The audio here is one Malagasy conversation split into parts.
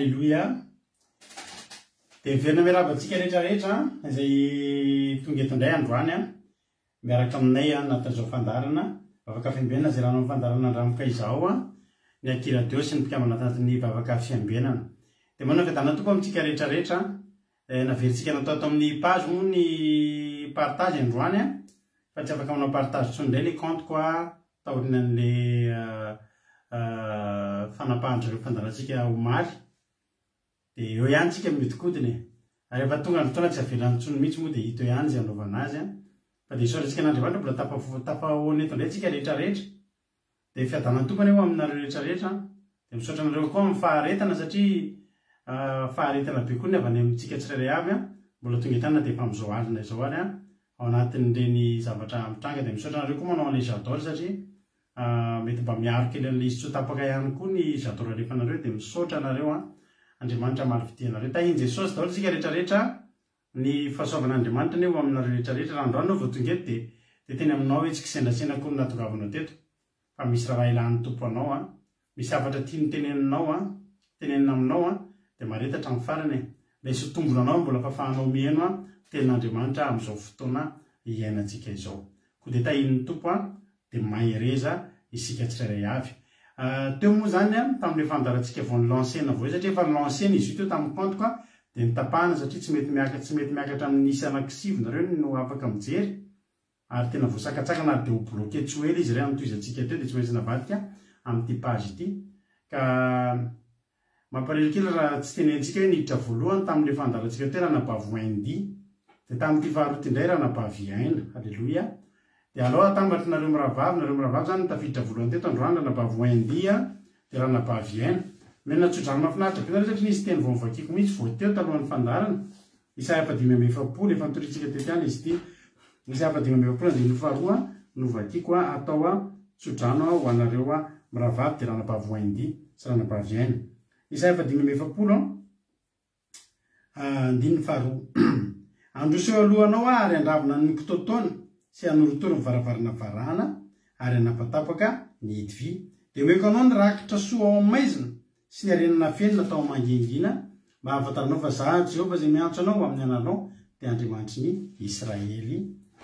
Aleloia. Dia miverina miarahaba antsika rehetra rehetra izay tonga eto indray androany miaraka aminay anatin'izao fandaharana Vavaka Fiambenana izay ranon'ny fandaharana Andramoka izao ny Aky Radio sy ny mpikambana anatin'ny Vavaka Fiambenana. Dia manao fiadanana Tompo amintsika rehetra rehetra. Naverintsika natao ato amin'ny page moa ny partage androany fa tsy afaka manao partage intsony indray ilay compte-ko taorianan'ilay fanapahan-dry zareo fandaharantsika omaly. Dia eo ihany tsika mihodinkodina e. Ary rehefa tonga ny fotoana tsy avelany intsony mihitsy moa dia hita eo ihany izay hanaovana azy an. Fa dia isaorantsika an'Andriamanitra mbola tafahoana eto indray tsika rehetra rehetra. Dia fiadanan'ny Tompo anie ho aminareo rehetra rehetra an. Dia misaotra anareo koa amin'ny faharetana satria faharetana be koa ny avy any amintsika tsirairay avy an. Mbola tonga eto na dia efa amin'izao alina izao ary an. Ao anatin'ireny zavatra mitranga dia misaotra anareo koa manao an'ilay j'adore satria mety mba miaro kely an'ilay izy tsy ho tapaka ihany koa ny j'adore alefanareo dia misaotra anareo an. Andriamanitra hamaly fitia anareo. Tahin'i Jesosy daholo isika rehetra rehetra. Ny fahasoavan'Andriamanitra anie ho aminareo rehetra rehetra. Raha androany aho vao tonga eto dia dia teny aminao hoe tsy kisendrasendra akory no nahatongavanao teto fa misy raharaha ilan'ny Tompo anao an. Misy hafatra tiany teneninao an, tenenina aminao an, dia mahareta hatramin'ny farany e. Ilay soa tombona anao mbola fahafahanao mihaino an tenin'Andriamanitra amin'izao fotoana iainantsika izao. Koa dia tahian'ny Tompo an, dia mahereza isika tsirairay avy. Teo moa izany tamin'ilay fandaharantsika vao ni-lancer-na vao io satria efa ni-lancer-na izy io teo tamin'ny compte-ko dia notapahana satria tsy mety miakatra tsy mety miakatra amin'ny isa anankisivy nareo no afaka mijery ary tena voasakatsakana ary dia ho bloquer tsy ho ela izy ireo amin'ny tohizantsika teo dia tsy maintsy navadika amin'ity page ity ka Mampalahelo kely raha tsy tenentsika hoe niditra voalohany tamin'ilay fandaharantsika teo Ranabavy Wendy, dia tamin'ity faharoa ity indray Ranabavy Aina. Aleloia. Dia alao atambatro nareo mirahavavy, nareo mirahavavy izany no tafiditra voalohany teto androany, Ranabavy Wendy dia Ranabavy Aina. Omena tsodrano mahafinaritra be nareo satria nisy teny vao novakiako mihitsy vao teo talohan'ny fandaharana. Isaia faha-45, efa notoriantsika teto ihany izy ity. Isaia faha-45 andininy faharoa novakiako atao tsodrano ho anareo mirahavavy dia ranabavy Wendy sy ranabavy Aina. Isaia faha-45 andininy faharoa. Handroso eo alohanao aho ary handravona ny kitoatoana sy hanorotoro ny varavarana varahana ary hanapatapaka ny hidy vy. Dia omeko anao ny rakitra soa ao amin'ny maizina sy ny harena nafenina tao mangingina, mba hahafantaranao fa Izaho Jehovah izay miantso anao amin'ny anaranao dia Andriamanitry ny Israely.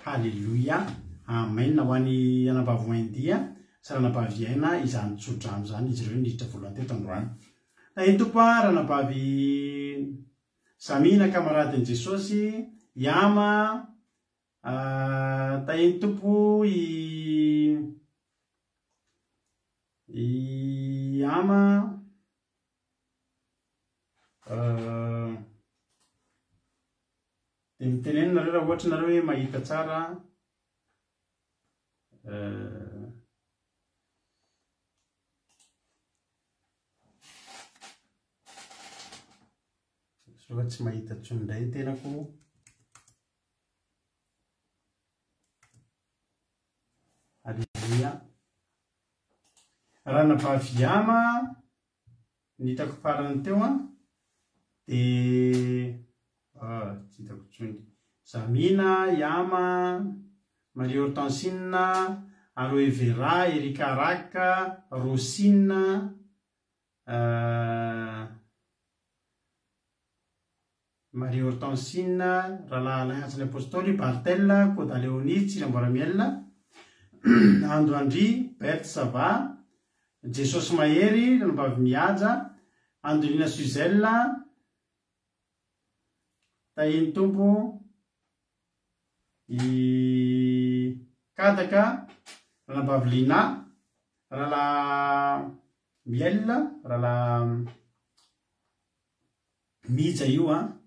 Haleloia. Amen. Ho an'i anabavy Wendy sy ranabavy Aina izany tsodrano izany, izy ireo niditra voalohany teto androany. Tahin'ny Tompo aho ranabavy Samina kamaradin'i Jesosy, Yama, tahin'ny Tompo i I Ama dia mitenena nareo raha ohatra nareo hoe mahita tsara Sao tsy mahita intsony indray ny tenako. Aleloia. Ranabavy Yama, ny hitako farany teo an, dia ah, tsy hitako intsony. Zamina, Yama, Marie Hortensine, Aloe Vera, Erika Raka, Rosine, ah, Marie Hortensine, Rahalahy Alain Antsin'ny Apostoly, Barthel, Koda Léonie, Tsiry Amboaramiel, Ando Andry, Berthe Sava, Jesosy Mahery, Ranabavy Mihaja, Andolina Suzelle, Tahian'ny Tompo, i Kadaka, Ranabavy Lina, Rahalahy Miel, Rahalahy Mija io an.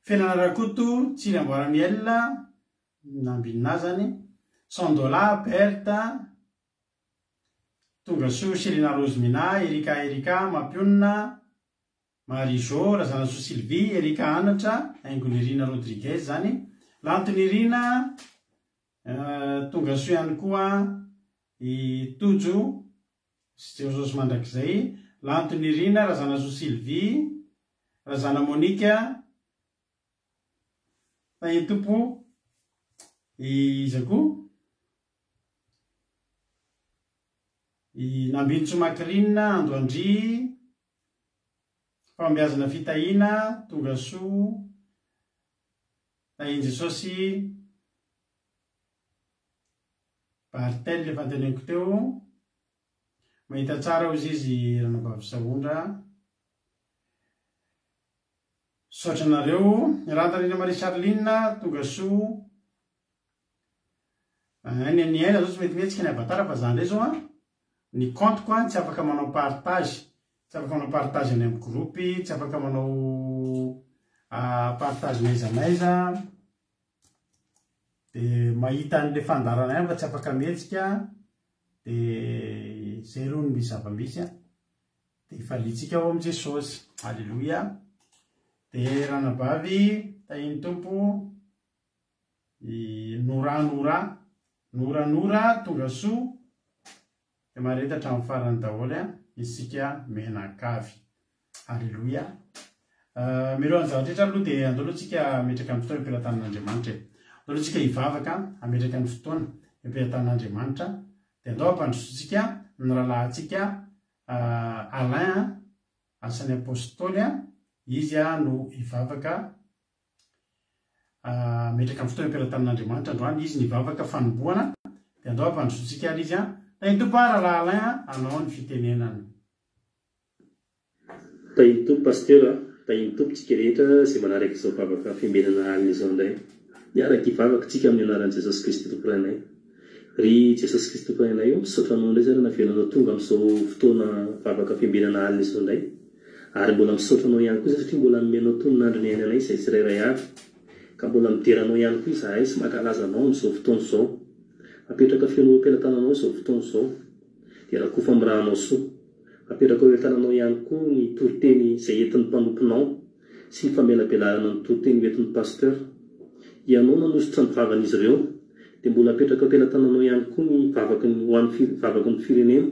Felana Rakoto, Tsiry Amboaramiel, Nambinina zany, Sandola, Berthe, Tongasoa Selina Rosemina, Erika Erika, Mampionona, Marie Jo, Razanasoa Sylvie, Erika Anatra, Haingonirina Rodriguez zany, Lantonirina, Tongasoa ihany koa i Tojo, Sy Jesosy Mandrakizay, Lanto Nirina, Razanasoa Sylvie, Razana Monica, Tahiantompo, iza koa? I Nambinintsoa Macrine, Ando Andria, Fahombiazana fitahiana, tonga soa, tahin'i Jesosy, Bartel efa noteneniko teo, mahita tsara hozy izy ranabavy Sahondra. Misaotra anareo. Rantanina Marie Charline, tonga soa. Ny an'i Aina zao tsy mety mihetsika ny avatar fa za ndray zao an, ny compte-ko an tsy afaka manao partage, tsy afaka manao partage any amin'ny groupe, tsy afaka manao partage n'aiza n'aiza, de mahita an'le fandaharana ihany fa tsy afaka mihetsika, de zay aloha ny zava-misy an. Dia hifaliantsika ao amin'i Jesosy. Aleloia. Dia ranabavy tahin'ny Tompo i Nora Nora. Nora Nora tonga soa. Dia mahareta hatramin'ny farany daholo an, isika mianakavy. Aleloia. Uh, mialohan'ny zavatra rehetra aloha dia andao aloha tsika hametraka ny fotoana eo am-pelatanan'Andriamanitra e. Andao aloha tsika hivavaka hametraka ny fotoana eo am-pelatanan'Andriamanitra. Dia andao hampandrosoantsika ny rahalahintsika Alain Asan'ny Apostoly, izy no hivavaka hametraka ny fotoana eo am-pelatanan'Andriamanitra androany, izy no hivavaka fanombohana, dia andao hampandrosoantsika ary izy. Tahin'ny Tompo aho Rahalahy Alain hanao ny fitenenana. Tahin'ny Tompo Pasteur a! Tahin'ny Tompo tsika rehetra izay manaraka izao vavaka fiambenana alina izao indray. Miaraka hivavaka tsika amin'ny anaran'i Jesosy Kristy Tompo Rainay. Ry Jesosy Kristy Tompo Rainay ô, misaotra Anao indray izay raha navelanao tonga amin'izao fotoana vavaka fiambenana alina izao indray. Ary mbola misaotra Anao ihany koa izay satria mbola nomenao tonon'andro niainanay anay izay tsirairay avy. Ka mbola midera Anao ihany koa izahay sy mankalaza Anao amin'izao fotoana izao. Apetraka feno eo am-pelatananao izao fotoana izao. Dia rakofa amin'ny rànao soa. Apetrako eo an-tananao ihany koa ny toriteny izay entin'ny mpanomponao sy ny famelabelarana ny toriteny ho entin'ny Pasteur. Ianao nanosotra ny vavan'izy ireo, dia mbola apetrako am-pelatananao ihany koa ny vavaky ny ho an'ny vavaky ny firenena.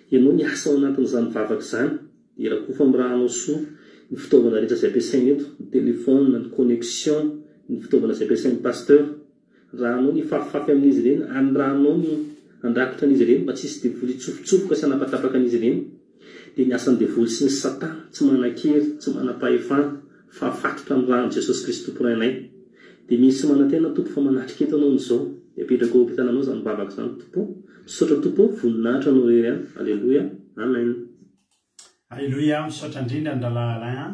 Ianao niasa ao anatin'izany vavaka izany, dia rakofa amin'ny rànao soa ny fitaovana rehetra izay ampiasaina eto, ny téléphone, ny connexion, ny fitaovana izay ampiasain'ny Pasteur. Rahanao ny hifafifafy amin'izy ireny, anirahanao ny handrakotra an'izy ireny mba tsy hisy devoly hitsofotsofoka sy hanapatapaka an'izy ireny, dia ny asan'ny devoly sy ny satana tsy manan-kery, tsy manam-pahefana, fa afatotra amin'ny ràn'i Jesosy Kristy Tompo Rainay. Dia mino sy manantena Tompo fa manatrika eto Anao amin'izao. Dia apetrako eo am-pitananao izany vavaka izany Tompo ô. Misaotra Tompo ô, voninahitra Anao irery ihany. Aleloia. Amen. Aleloia, misaotra indrindra ny rahalahy Alain a!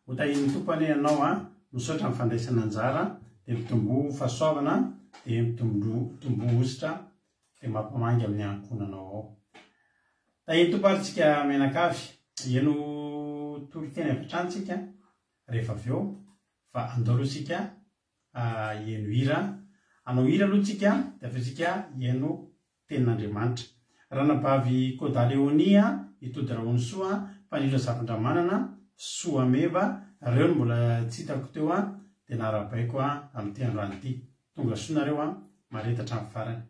Ho tahian'ny Tompo anie ianao a! Misaotra amin'ny fandraisana anjara, dia mitomboa fahasoavana, dia mitomboa hosotra, dia mampamangy amin'ny ankohonanao ao. Tahian'ny Tompo ary tsika mianakavy. Heno toriteny avy hatrany tsika rehefa avy eo, fa andao aloha tsika heno hira. Hanao hira aloha tsika, dia avy eo tsika heno Tenin'Andriamanitra. Ranabavy Koda Léonie, i Tody Rahonisoa, Mpanilo Zafindramanana, Soa Meva, reo no mbola tsy hitako teo dia narahabaiko amin'ity androany ity. Tonga soa nareo an, mahareta hatramin'ny farany.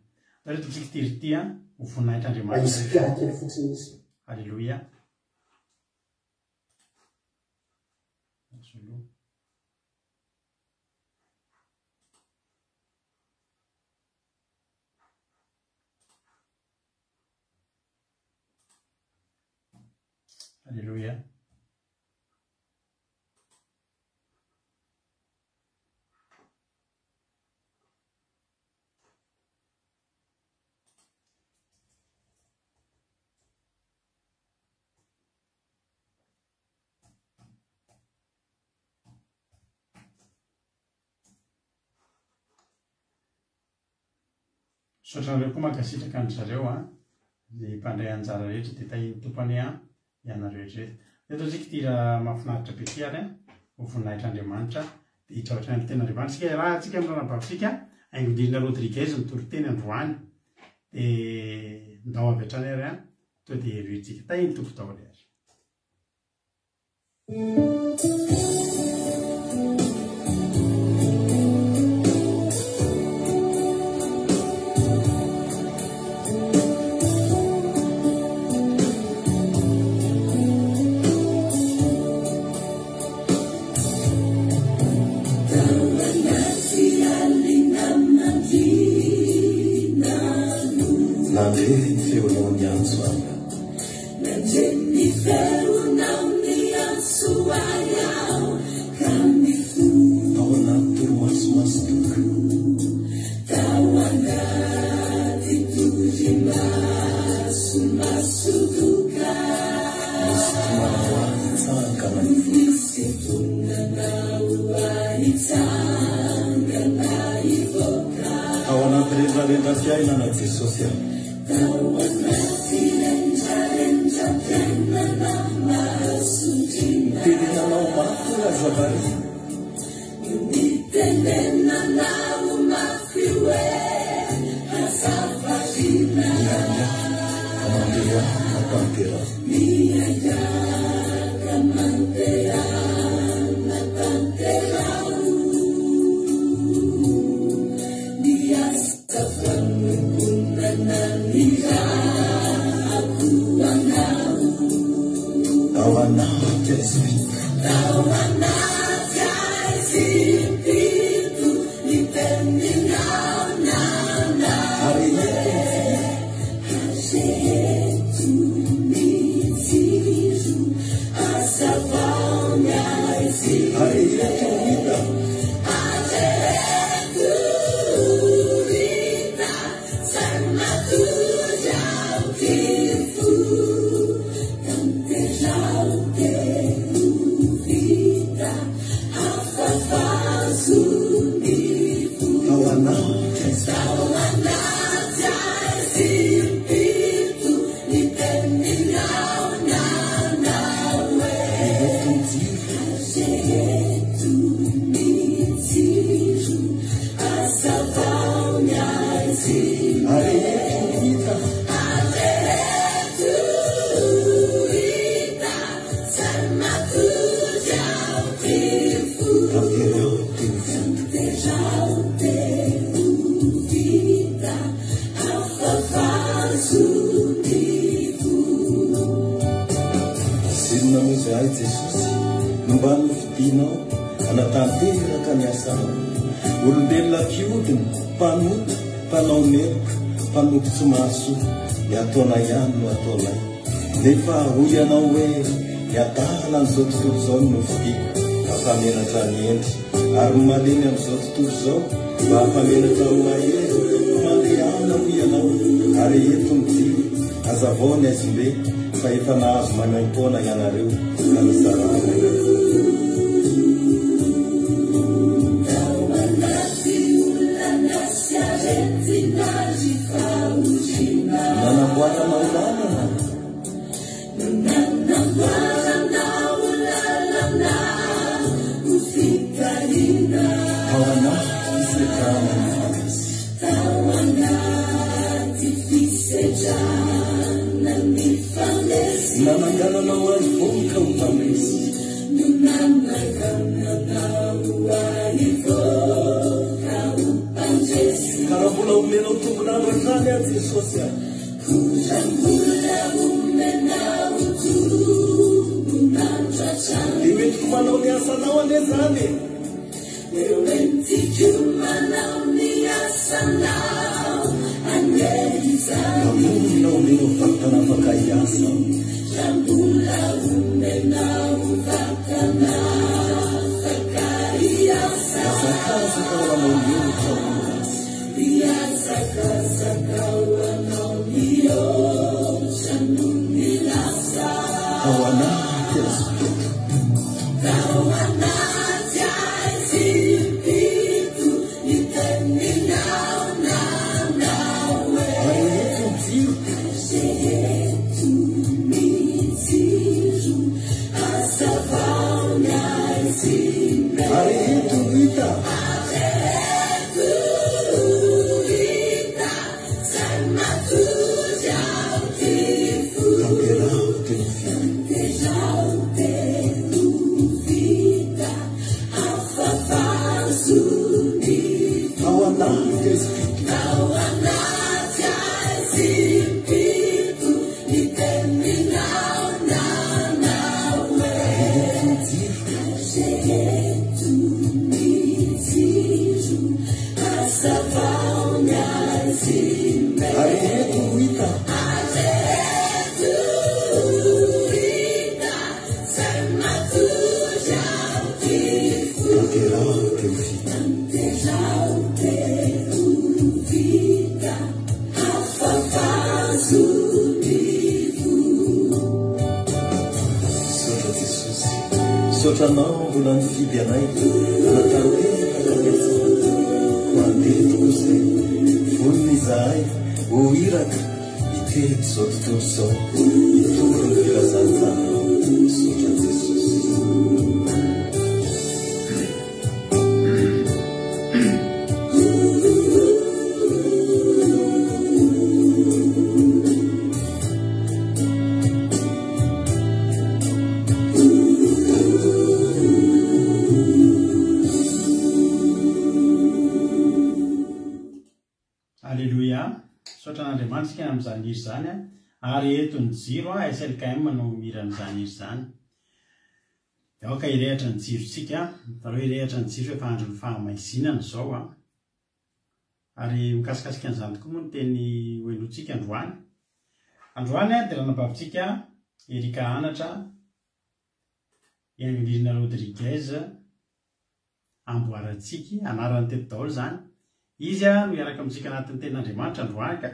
Andao reto antsika ity ry ity an, ho voninahitr'Andriamanitra Mba hisy rehetra. kely fotsiny izy. Aleloia. Zulu. Alléluia. Misaotra anareo koa mankasitraka an-dry zareo a, ny mpandray anjara rehetra dia tahian'ny Tompo anie an, ianareo rehetra rehetra. Eto antsika ity hira mahafinaritra be ity ary an, ho voninahitr'Andriamanitra, dia hiditra hatrany amin'ny tenin'Andriamanitra isika, iarahantsika amin'ny ranabavintsika Haingonirina Rodriguez ny toriteny androany, dia ndao avy hatrany ary an, tonga dia henointsika. Tahian'ny Tompo daholo ary. Nandre ny feonao niantso aho. Tao anaty torimaso masodoka. Nisintonanao ahy hitsangana hivoaka. Tao anaty rendrarendram-piainana Jesosy a. Nitenenanao mafy hoe aza variana. Miainga ka mandehana tanteraho. Tao anaty aizim-pito. Ary eto ny jiro. Ary eto no hita. Tao anaty aizim-pito. Ary eto ny jiro. Ary eto no hita. Tanteraho teny fito. Izy no namonjy ahy Jesosy no mba nofidinao hanatanteraka ny asanao. Olombelona mpiodina, mpanota, mpanao meloka, mpanompo tsy mahasoa, ny ataonay ihany no ataonay. Nefa hoy ianao hoe, ny adala an'izao tontolo izao no nofidiko hampamenatra ny hendry, ary ny malemy amin'izao tontolo izao mba hampamenatra ny mahery. Mandehana hoy ianao, ary eto ny jiro, hazavao ny haizim-be, fa efa nahazo maimaimpoana ianareo ka mizarà maimaimpoana. Nanamboaranao lalana. Tao anaty fisedrana nifanesy. Nanangananao ahy vohoka ho mpandresy. Ka raha mbola omenao tombon'andro hatrany aho Jesosy a. Dia hoentiko manao ny asanao anie izany e. Raha mbola omenao vatana afaka hiasa aho. Mihazakazaka ho anao mihoatra noho ny lasa. Tao anaty haizim-pito. Ary eto ny jiro. Ary eto no hita. Tanteraho teny fito. Tao anaty haizim-pito. Ary eto ny jiro. Ary eto no hita. Mazoto Misaotra Jesosy, misaotra Anao mbola nifidy anay hanatanteraka ny asanao. Koa andeha tokoa izay, vonona izahay ho iraka hitety izao tontolo izao, hitory ny filazantsaranao. Misaotra Jesosy. Aleloia! Misaotra an'Andriamanitra isika amin'izany hira izany a! Ary eto ny jiro a, SLKM no mihira an'izany hira izany. Dia aoka hirehatra ny jirontsika, aleo hirehatra ny jiro fa efa andron'ny fahamaizinana izao a! Ary mikasikasika an'izany tokoa moa ny teny hohenointsika androany. Androany dia ranabavintsika Erika Anatra, Ianginirina Rodriguez, Amboarantsiky, anarany teto daholo izany. Izy no hiaraka amintsika anatin'ny tenin'Andriamanitra androany ka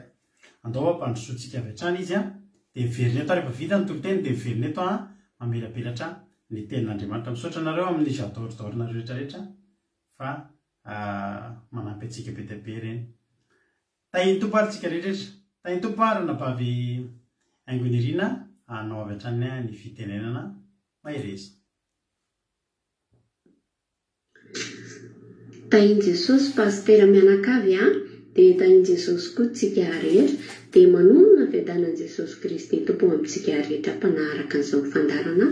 andao hampandrosoantsika avy hatrany izy dia miverina eto aho rehefa vita ny toriteny dia miverina eto aho mamelabelatra ny tenin'Andriamanitra. Misaotra anareo amin'ny j'adore d'or-nareo rehetra rehetra fa manampy antsika be dia be ireny. Tahin'ny Tompo ary tsika rehetra. Tahin'ny Tompo ary anabavy Haingonirina hanao avy hatrany ny fitenenana. Mahereza. Tahin'i Jesosy Pasitera mianakavy a! Dia tahin'i Jesosy koa tsika rehetra, dia manonona fiadanan'i Jesosy Kristy Tompo amintsika rehetra mpanaraka an'izao fandaharana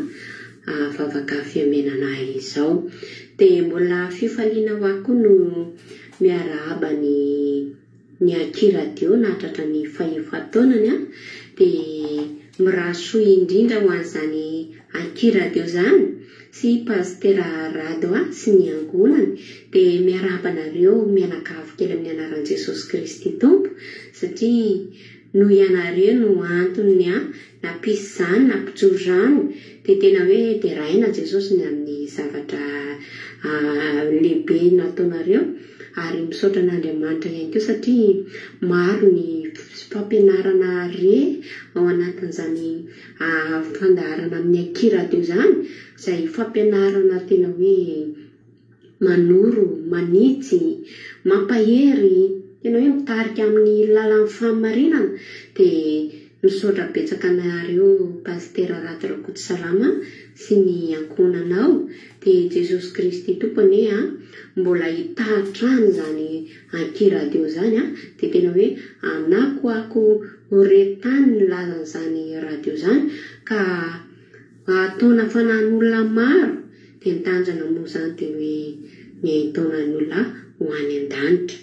vavaka fiambenana izao. Dia mbola fifaliana ho ahy koa no miarahaba ny ny Aky Radio nahatratra ny fahefa-taonany a! Dia mirary soa indrindra ho an'izany Aky Radio izany sy Pasitera Rado a sy ny ankohonany dia miarahaba anareo mianakavy kely amin'ny anaran'i Jesosy Kristy Tompo satria noho ianareo no antony a nampisy izany nampijoro izany dia tena hoe deraina Jesosy ny amin'ny zavatra lehibe nataonareo ary misaotra an'Andriamanitra ihany koa satria maro ny fampianarana re ao anatin'izany fandaharana amin'ny aky radio izany izay fampianarana tena hoe manoro, manitsy, mampahery, tena hoe mitarika amin'ny lalan'ny fahamarinana dia misaotra betsaka anareo Pasitera Rado Rakotosalama sy ny ankohonanao dia Jesosy Kristy Tompo anie a mbola hitaha hatrany izany aky radio izany a dia tena hoe anakoako ho re tany ny lazan'izany radio izany ka Hahataona fanahin'olona maro dia ny tanjona moa izany dia hoe ny hahitaona ny olona ho any an-danitra.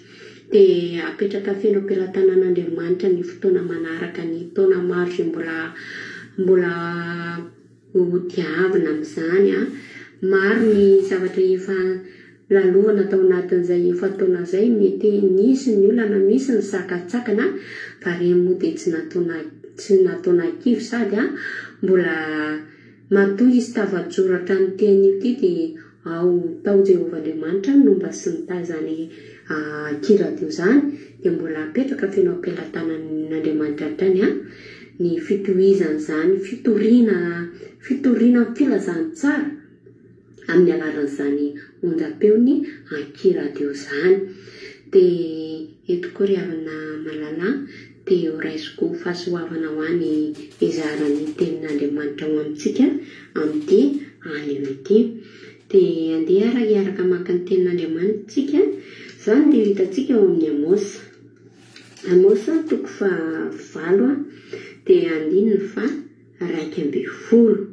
Dia apetraka feno am-pelatanan'Andriamanitra ny fotoana manaraka ny taona maro izay mbola mbola ho diavina amin'izany an. Maro ny zavatra efa Lalovana tao anatin'izay efa-taona izay, mety nisy ny olana, misy ny sakantsakana, fa ireny moa dia tsy nataona tsy nataona kivy sady mbola matoa izy tafajoro hatramin'ity anio ity dia ao tao Jehovah Andriamanitra no nomba sy nitahy izany kiradio izany dia mbola apetraka feno am-pelatanan'Andriamanitra hatrany ny fitohizan'izany fitoriana fitoriana ny filazantsara amin'ny alalan'izany onjam-peon'ny Anki-Radio izany. Dia eto koa ry havana malala dia ho raisiko ho fahasoavana ho ahy ny hizara ny tenin'Andriamanitra ho amintsika amin'ity anio ity. Dia andeha ary hiaraka hamaky ny tenin'Andriamanitra isika. Izany dia ho hitantsika ao amin'ny Amosa. Amosa toko fahavalo dia andininy faha 11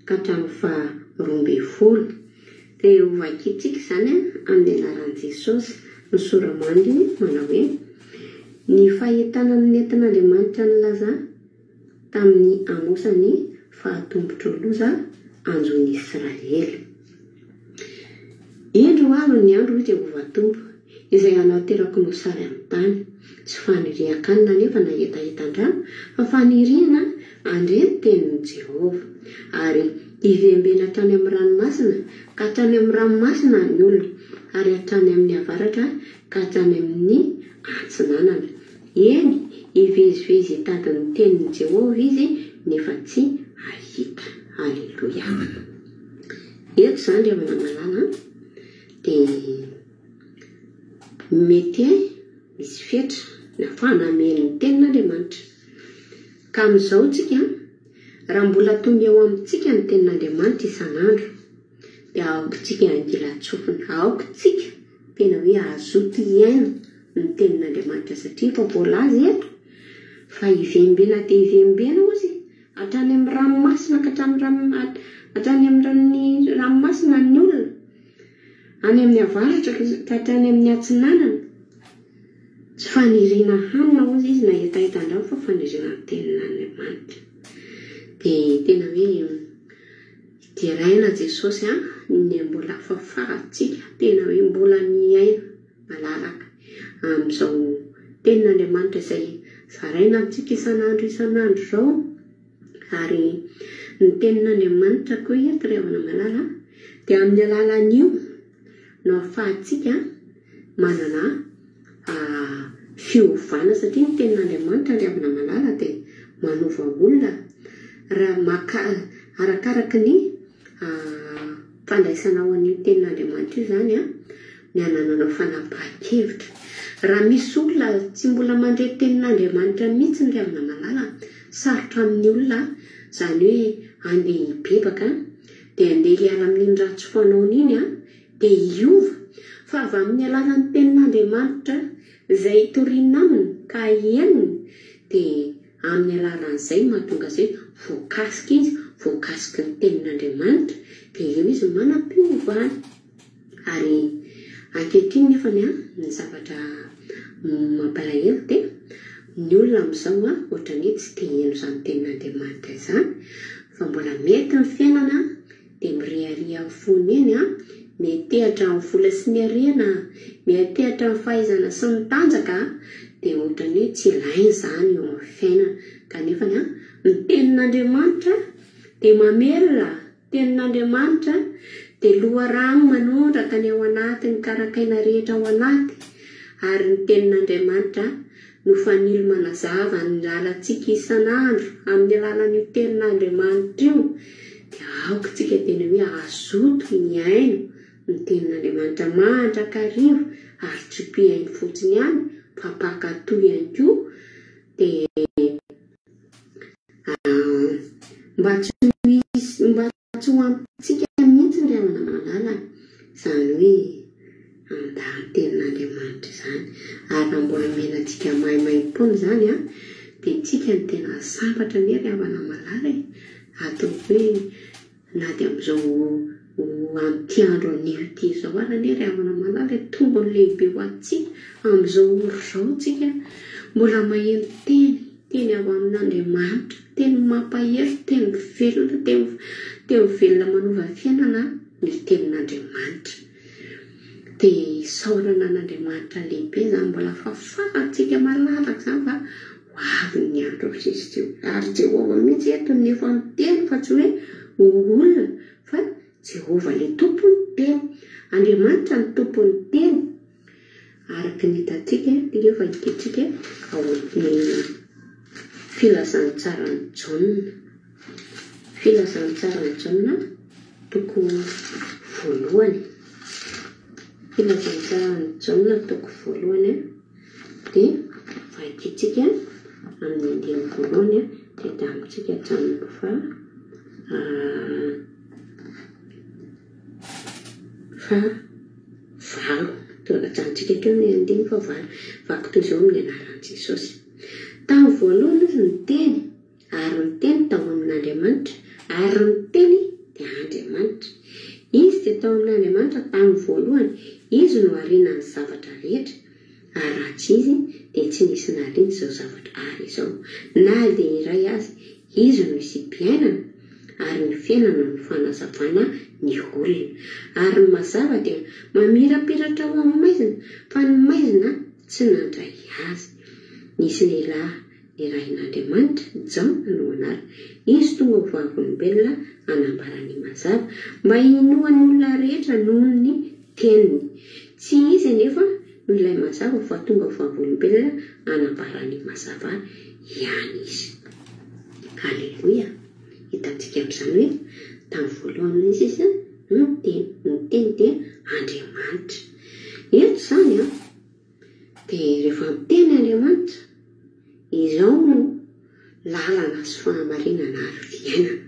ka hatramin'ny faha 12. Dia ho vakintsika izany amin'ny anaran'i Jesosy ny sora-mandry manao hoe, Ny fahitana ny nentin'Andriamanitra nilaza tamin'i Amosa ny fahatombotry ny loza hanjo ny Israely. Indro ho avy ny andro, hoy Jehovah Tompo, izay hanaterako mosary amin'ny tany. Tsy fanirian-kanina anefa na hetahetan-drano, fa faniriana handre ny tenin'i Jehovah. Ary hivembena hatrany amin'ny ranomasina ka hatrany amin'ny ranomasina ny olona, ary hatrany amin'ny avaratra ka hatrany amin'ny atsinanana. Eny, Hivezivezy hitady ny tenin'i Jehovah izy, nefa tsy hahita. Aleloia. Eto izany ry havana malala an, dia mety misy fetra ny ahafahana hameno ny tenin'Andriamanitra. Ka amin'izao tsika, raha mbola tonga eo amintsika ny tenin'Andriamanitra isan'andro, dia aoka-tsika hangilan-tsofina, aoka-tsika tena hoe hazoto hihaino ny tenin'Andriamanitra satria efa voalaza eto fa hivembena dia hivembena hozy hatrany amin'ny ranomasina ka hatramin'ny hatrany amin'ny ranomasina ny olona, any amin'ny avaratra ka hatrany amin'ny atsinanana. Tsy faniriana hanina hozy izy na hetaheta andramo fa faniriana ny tenin'Andriamanitra. Dia tena hoe deraina Jesosy an, ny mbola fafahantsika tena hoe mbola miaina malalaka amin'izao tenin'Andriamanitra izay zaraina amintsika isan'andro isan'andro izao. Ary ny tenin'Andriamanitra koa eto ry havana malala dia amin'ny alalan'io no ahafahantsika manana fiovana satria ny tenin'Andriamanitra ry havana malala dia manova olona raha maka arakaraky ny fandraisanao an'io tenin'Andriamanitra io izany an ny anananao fanapahan-kevitra. Raha misy olona tsy mbola mandre tenin'Andriamanitra mihitsy ry havana malala, sarotra amin'ny olona izany hoe andeha hibebaka dia andeha hiala amin'iny ratsy fanaony iny an, dia hiova, fa avy amin'ny alalan'ny tenin'Andriamanitra izay toriana aminy ka henony dia amin'ny alalan'izay no mahatonga azy hoe voakasika izy, voakasiky ny tenin'Andriamanitra, dia eo izy manam-piovana. Ary ankehitriny nefany an, ny zavatra mampalahelo dia ny olona amin'izao an, ohatran'ny hoe tsy te hiheno izany tenin'Andriamanitra izany, fa mbola mety ny fiainana dia mirehareha amin'ny fony eny an, miantehatra amin'ny vola sy ny harena, miantehatra amin'ny fahaizana sy ny tanjaka, dia ohatran'ny hoe tsy ilaina izany eo amin'ny fiainana. Kanefa an, ny tenin'Andriamanitra dia mamelona, tenin'Andriamanitra dia loharano manondraka ny ao anaty, ny karakaina rehetra ao anaty, ary ny tenin'Andriamanitra no fanilo manazava ny lalantsika isan'andro amin'ny alalan'io tenin'Andriamanitra io, dia aoka tsika tena hoe hazoto hihaino ny tenin'Andriamanitra mandrakariva ary tsy mpihaino fotsiny ihany fa mpankatò ihany koa dia mba tsy ho hisy mba Tsy ho ampitsika mihitsy ry havana malala izany hoe handà ny tenin'Andriamanitra izany. Ary raha mbola omena antsika maimaimpoana izany an, dia tsika no tena sambatra anie ry havana malala e! Ataoko hoe na dia amin'izao amin'ity andro anio ity izao ary anie ry havana malala e, tombony lehibe ho antsika amin'izao ora izao tsika mbola maheno teny. Teny avy amin'Andriamanitra, teny mampahery, teny velona, teny teny velona manova fiainana ny tenin'Andriamanitra. Dia isaorana an'Andriamanitra lehibe izany mbola fahafahantsika malalaka izany fa ho avy ny andro Kristy. Ary Jehovah mihitsy eto no efa miteny fa tsy hoe olona fa Jehovah ilay tompon'ny teny. Andriamanitra no tompon'ny teny. Araka ny hitantsika dia efa hitantsika ao amin'ny Filazantsaran'i Jaona. Filazantsaran'i Jaona toko voalohany. Filazantsaran'i Jaona toko voalohany dia vakintsika amin'ny andininy voalohany dia damintsika hatramin'ny faha faha valo. Tonga hatramintsika hatreo ny andininy fahavalo. Vaky toy izao amin'ny anaran'i Jesosy. Tamin'ny voalohany izy ny Teny, ary ny Teny tao amin'Andriamanitra, ary ny Teny dia Andriamanitra. Izy dia tao amin'Andriamanitra tamin'ny voalohany. Izy no arina ny zavatra rehetra, ary raha tsy Izy dia tsy nisy nariana izao zavatra ary izao, na dia iray aza. Izy no isiam-piainana, ary ny fiainana no fanazavana ny olona. Ary ny mazava dia mamirapiratra ao amin'ny maizina, fa ny maizina tsy nandray azy. Nisy lehilahy nirahin'Andriamanitra, Jaona no anarany. Izy tonga ho vavolombelona hanambara ny mazava, mba hinoan'ny olona rehetra noho ny teniny. Tsy izy anefa. no ilay mazava fa tonga ho vavolombelona hanambara ny mazava ihany izy. Aleloia! Hitantsika amin'izany hoe tamin'ny voalohany izy izy no Teny, ny Teny dia Andriamanitra. Eto izany an, dia rehefa miteny Andriamanitra, izao no lalana sy fahamarinana ary fiainana.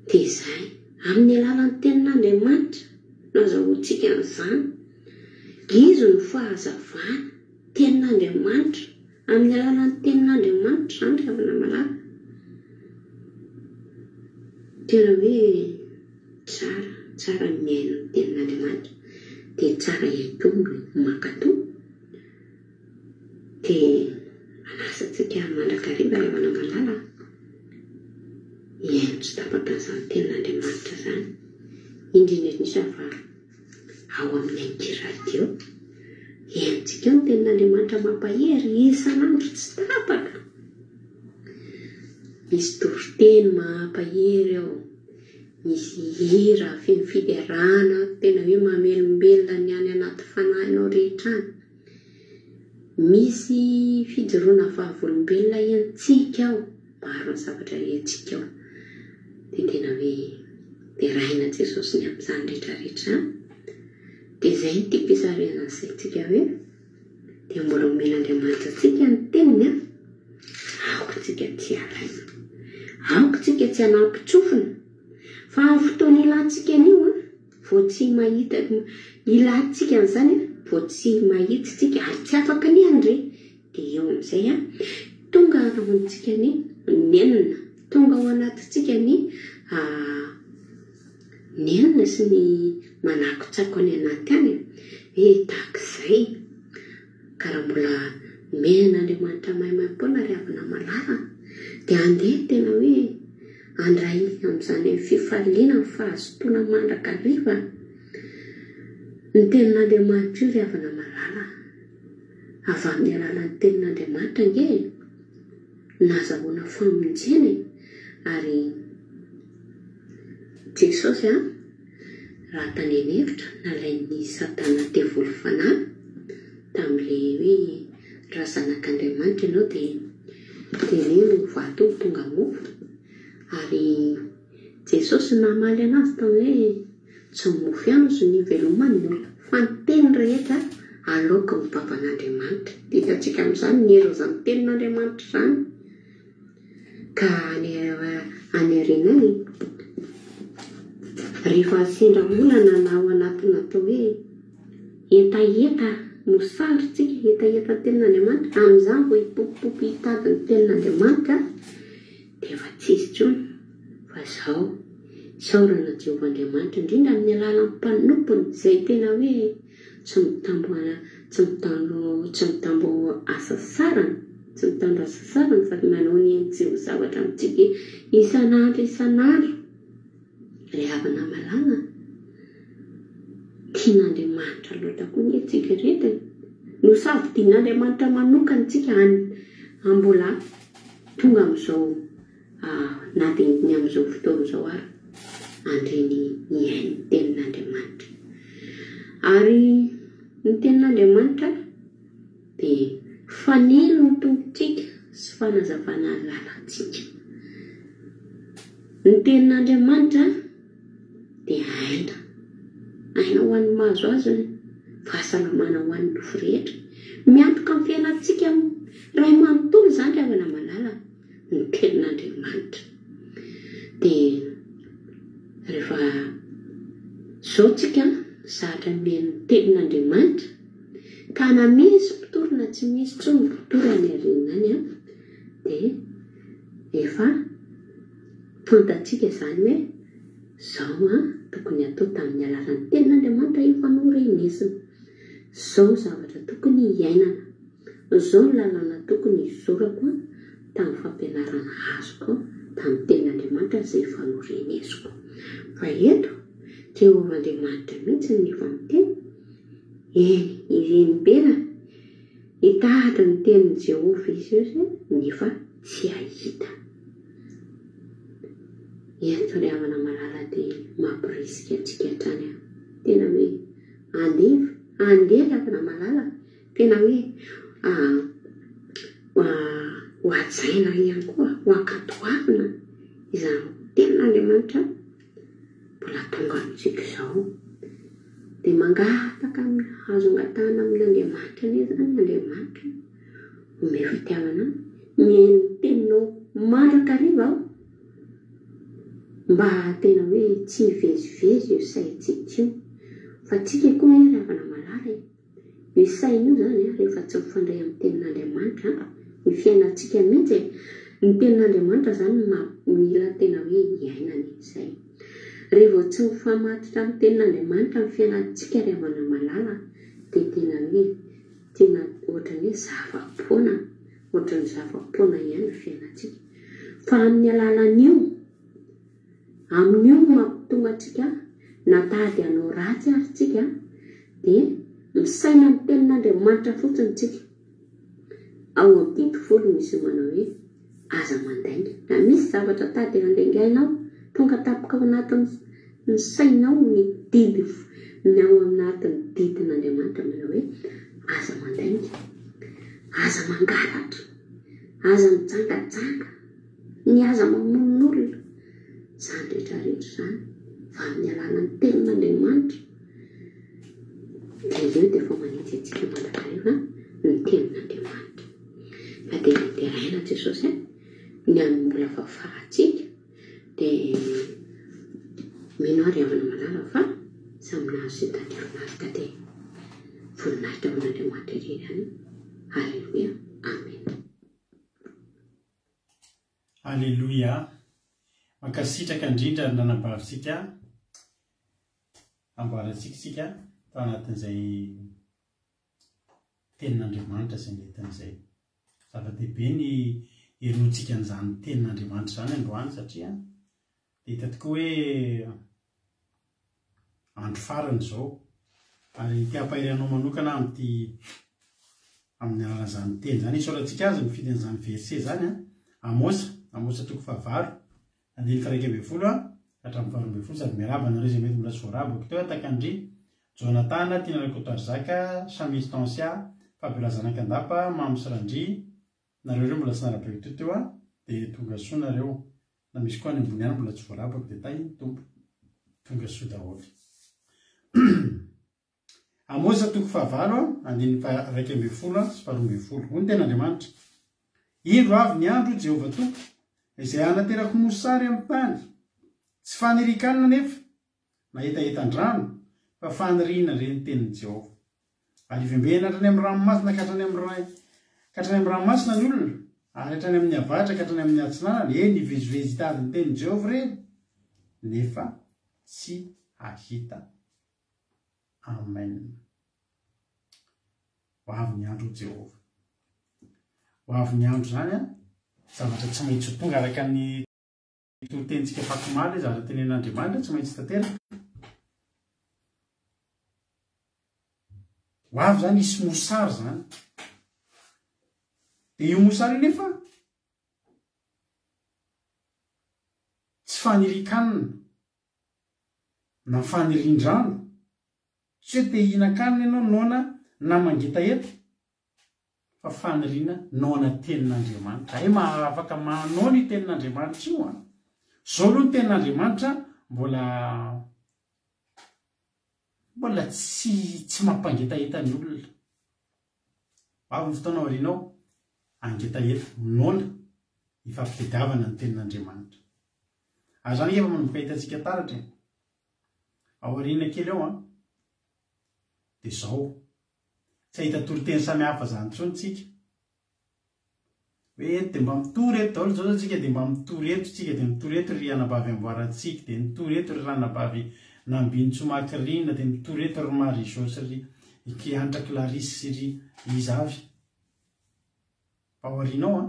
Dia izay, amin'ny alalan'ny Tenin'Andriamanitra no azahoantsika an'izany. Izy no fahazavana, Tenin'Andriamanitra, amin'ny alalan'ny Tenin'Andriamanitra izany ry havana malala. Tena hoe tsara, tsara ny mihaino ny Tenin'Andriamanitra, dia tsara ihany koa ny mankatò. Dia manasa antsika mandrakariva ry havana malala hihaino tsy tapaka an'izany tenin'Andriamanitra izany, indrindra indrindra fa ao amin'ny Anki Radio. Henontsika ao ny tenin'Andriamanitra mampahery isan'andro tsy tapaka. Misy toriteny mampahery ao, misy hira feno fiderana tena hoe mamelombelona ny any anaty fanahinao rehetra any. Misy fijoroana vavolombelona henontsika ao, maro ny zavatra henontsika ao, dia tena hoe deraina Jesosy ny amin'izany rehetra rehetra izany. Dia izay no tiako hisarihana ny saintsika hoe dia mbola omen'Andriamanitra antsika ny teniny an, aoka tsika tsy halaina, aoka tsika tsy hanampin-tsofina, fa amin'ny fotoana ilantsika an'io an, Vao tsy mahita ilantsika an'izany an, vao tsy mahita isika ary tsy afaka ny handre dia eo amin'izay an, tonga ao amintsika ny nenina, tonga ao anatintsika ny nenina sy ny manakotsako any anaty any hoe tahaka izay. Ka raha mbola omen'Andriamanitra maimaimpoana ry havana malala dia andeha tena hoe handray amin'izany fifaliana ny fahazotoana mandrakariva ny tenin'Andriamanitra io ry havana malala. Avy amin'ny alalan'ny tenin'Andriamanitra ange e! Nazahoana famonjena e! Ary Jesosy an! Raha tany an'efitra, nalain'i Satana devoly fanahy tamin'ilay hoe raha zanak'Andriamanitra ianao dia teneno vato ho tonga mofo. Ary Jesosy namaly an'azy tamin'ny hoe tsy ny mofo ihany hozy no iveloman'ny olona fa ny teny rehetra aloaky ny vavan'Andriamanitra. Dia hitantsika amin'izany ny herin'izany tenin'Andriamanitra izany. Ka any any aoriana any, rehefa sendra olana na ao anatina atao hoe hetaheta mosary tsika, hetaheta ny tenin'Andriamanitra, amin'izany vao hipopopopo hitady ny tenin'Andriamanitra dia efa tsy izy intsony fa izao, isaorana Jehovah Andriamanitra indrindra amin'ny alalan'ny mpanompony izay tena hoe Tsy mitambo tsy mitandro tsy mitambo hasasarana, tsy mitandro hasasarana fa manao ny ainy tsy ho zavatra amintsika isan'andro isan'andro. Ry havana malala, tian'Andriamanitra loatra koa anie tsika ireto e. Nosafidian'Andriamanitra manokana tsika any mbola tonga amin'izao na dia ny amin'izao fotoana izao ary, handre ny hihaino ny Tenin'Andriamanitra. Ary ny Tenin'Andriamanitra dia fanilo ny tongotsika sy fanazavana ny lalantsika. Ny Tenin'Andriamanitra dia aina. Aina ho an'ny mahazo azy, fahasalamana ho an'ny nofo rehetra. Miantoka ny fiainantsika iray manontolo izany ry havana malala. ny tenin'Andriamanitra. Dia rehefa izao tsika zatra mihaino ny tenin'Andriamanitra, ka na misy mpitory na tsy misy intsony mpitory any aoriana any an, dia efa fantatsika izany hoe izao an tokony hatao tamin'ny alalan'ny tenin'Andriamanitra efa norenesina. Izao ny zavatra tokony hiainana. Izao ny lalàna tokony hizorako tamin'ny fampianarana azoko tamin'ny Tenin'Andriamanitra izay efa norenesiko. Fa eto, Jehovah Andriamanitra mihitsy no efa miteny, eny, ireny bela hitady ny tenin'i Jehovah izy io nefa tsy hahita. Eto ry havana malala dia mampirisika antsika hatrany aho, tena hoe andevo. Andeha ry havana malala, tena hoe ho hajaina ihany koa, ho ankatoavina izany tenin'Andriamanitra mbola tonga amintsika izao. Dia mangataka amin'ny azo angatahana amin'Andriamanitra anie izany Andriamanitra, omeo fitiavana ahy, mihaino ny teninao mandrakariva aho. Mba tena hoe tsy hivezivezy io saintsika io. Fa tsika koa anie ry havana malala e! Io saina io zany an, rehefa tsy mifandray amin'ny tenin'Andriamanitra an, ny fiainantsika mihitsy e! Ny tenin'Andriamanitra zany no mila tena hoe iainana e! Zay. Rehefa vao tsy mifamatotra amin'ny tenin'Andriamanitra ny fiainantsika ry havana malala dia tena hoe tena ohatran'ny hoe zava-poana, ohatran'ny zava-poana ihany ny fiainantsika. Fa amin'ny alalan'io, amin'io no mampitonga antsika na tady hanao ratsy ary tsika dia misaina ny tenin'Andriamanitra fotsiny tsika. Ao amin'ny didy folo misy manao hoe aza mandainga. Raha misy zavatra tady handaingainao, tonga tampoka ao anatin'ny ny sainao ny didy ny ao anatin'ny didin'Andriamanitra manao hoe aza mandainga, aza mangalatra. Aza mijangajanga, ny aza mamono olona, izany rehetra rehetra izany fa amin'ny alalan'ny tenin'Andriamanitra dia eo dia efa manitsy antsika mandrakariva ny tenin'Andriamanitra. Fa dia deraina Jesosy a, ny amin'ny mbola fahafahantsika dia mino aho ry havana malala fa samy nahazo izay tadiavina avy ka dia voninahitra ho an'Andriamanitra irery ihany. Aleloia Amen. Aleloia! Mankasitraka indrindra ny ranabavintsika amboarantsika isika tao anatin'izay tenin'Andriamanitra izay nentiny izay. Zava-dehibe ny henointsika an'izany tenin'Andriamanitra izany androany satria dia hita tokoa hoe andro farany izao ary te hampahery anao manokana aho amin'ity amin'ny alalan'izany teny izany. Isaorantsika azy nifidy an'izany verset izany an. Amosa, Amosa toko fahavalo, andininy faha-11 ka hatramin'ny faha-12 sady miarahaba anareo izay mety mbola tsy voarahaba teo Takandry, Jonathan, Tiana Rakotoarizaka, Chamise Tancia, Fabiola Zanakandapa, Mamy sy Randria, nareo ireo mbola tsy narabaiko teo teo an, dia tonga soa nareo. Na misy koa any ambony any mbola tsy voarabako dia tahin'ny Tompo. Tonga soa daholo. Amosa toko fahavalo andininy faha-11 sy faha-12. Hoy ny tenin'Andriamanitra, Indro avy ny andro, hoy Jehovah Tompo, izay hanaterako mosary amin'ny tany. Tsy fanirian-kanina anefa, na hetahetan-drano, fa faniriana re ny tenin'i Jehovah. Ary hivembena hatrany amin'ny ranomasina ka hatrany amin'ny ka hatrany amin'ny ranomasina ny olona, ary hatrany amin'ny avaratra ka hatrany amin'ny atsinanana, eny, hivezivezy hitady ny tenin'i Jehovah ireny, nefa tsy hahita. Amen. Ho avy ny andro, hoy Jehovah. Ho avy ny andro izany an, zavatra tsy maintsy ho tonga araka ny Toritenintsika afakomaly izy ary tenenin'Andriamanitra tsy maintsy tanteraka. Ho avy izany hisy mosary izany. Dia io mosary io nefa tsy fanirian-kanina na fanirian-drano. Tsy hoe te hihinan-kanina ianao noana na mangetaheta. fa faniriana noana tenin'Andriamanitra. Hay maha afaka maha noana io tenin'Andriamanitra io an! Zao aloha ny tenin'Andriamanitra mbola mbola tsy tsy mampangetaheta ny olona. Avy ny fotoana aoriana ao, hangetaheta, noana, hifampitediavana ny tenin'Andriamanitra. Ary zany ange efa manomboka hitantsika taratra e. Ao aoriana kely ao an, dia zao. Tsy hahita toriteny samy hafa zany intsony tsika. Hoe eto dia mba mitory eto daholo zao zao tsika dia mba mitory eto tsika dia mitory eto ry anabavy Amboarantsiky dia mitory eto ry ranabavy Nambinintsoa Macrina dia mitory eto ry Marie Jo sy ry Ikiantra Clarisse sy ry iza avy. Fa ao aoriana ao an.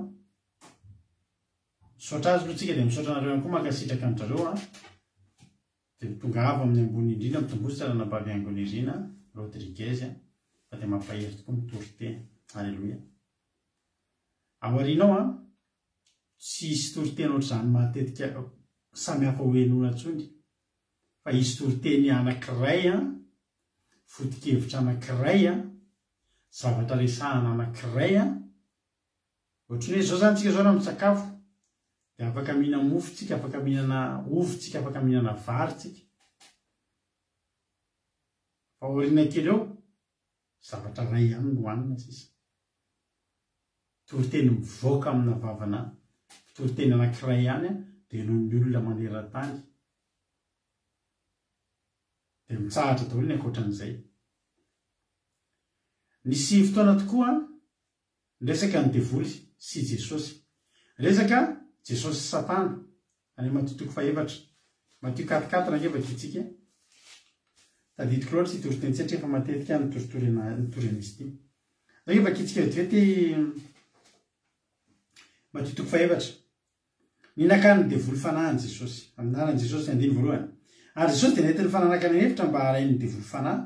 Misaotra azy aloha tsika dia misaotra anareo ihany koa mankasitraka an-drareo an. Dia mitongava amin'ny ambony indrindra mitongositra ranabavy Angonirina Rodriguez fa dia mampahery tokoa mitory teny. Aleloia. Ao aoriana ao an, tsy hisy toriteny ohatr'izany matetika samy hafa ho henoina intsony fa hisy toriteny anankiray an. Foto-kevitra anankiray an, zavatra resahana anankiray an, ohatran'ny hoe izao izany tsika izao raha misakafo dia afaka mihina mofo tsika, afaka mihinana ovy tsika, afaka mihinana vary tsika. Fa aoriana kely eo, zavatra iray ihany no hohanina sisa. Toriteny mivoaka amina vavana mpitoriteny anankiray ihany dia henoin'ny olona maneran-tany. Dia mitsahatra daholo ny ankoatran'izay. Nisy fotoana tokoa niresaka ny devoly sy Jesosy. Resaka Jesosy sy Satana, any Matio toko fahefatra. Matio quatre quatre ange vakintsika. Tadidiko loatra ity toriteny ity satria efa matetika aho nitoritory nitory an'izy ity. Ange vakintsika vetivety Matio toko fahefatra. Ny nakan'ny devoly fanahy an'i Jesosy. Amin'ny anaran'i Jesosy, andininy voalohany. Ary Jesosy dia nentin'ny fanahy nankany an'efitra mba harahin'ny devoly fanahy.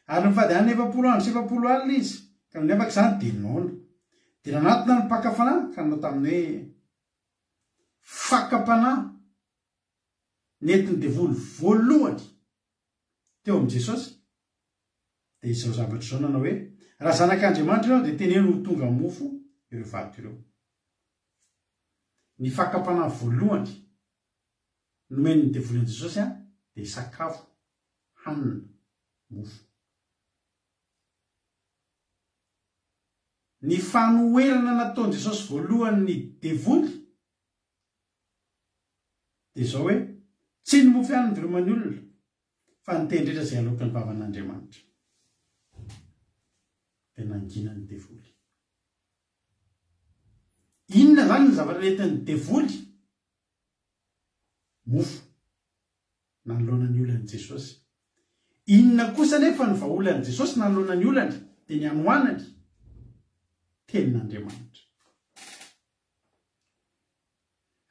Ary nifady hanina 40 andro sy 40 alina izy, ka nony afaka izany dia noana. Dia nanatona ny mpaka fanahy ka nanao taminy hoe, Fakam-panahy nentin'ny devoly voalohany teo amin'i Jesosy dia izao zavatra izao nanao hoe, Raha Zanak'Andriamanitra ianao dia teneno ho tonga mofo ireo vato ireo. Ny fakam-panahy voalohany nomen'ny devoly an'i Jesosy dia sakafo, hanina, mofo. Ny fanoherana nataon'i Jesosy voalohany ny devoly dia izao hoe, Tsy ny mofo ihany no veloman'ny olona, fa ny teny rehetra izay aloaky ny vavan'Andriamanitra. Dia nangina ny devoly. Inona izany ny zavatra nentin'ny devoly? Mofo. Nanoloana ny olan'i Jesosy. Inona kosa anefa ny vahaolan'i Jesosy nanoloana ny olany? Dia ny hanoanany. Tenin'Andriamanitra.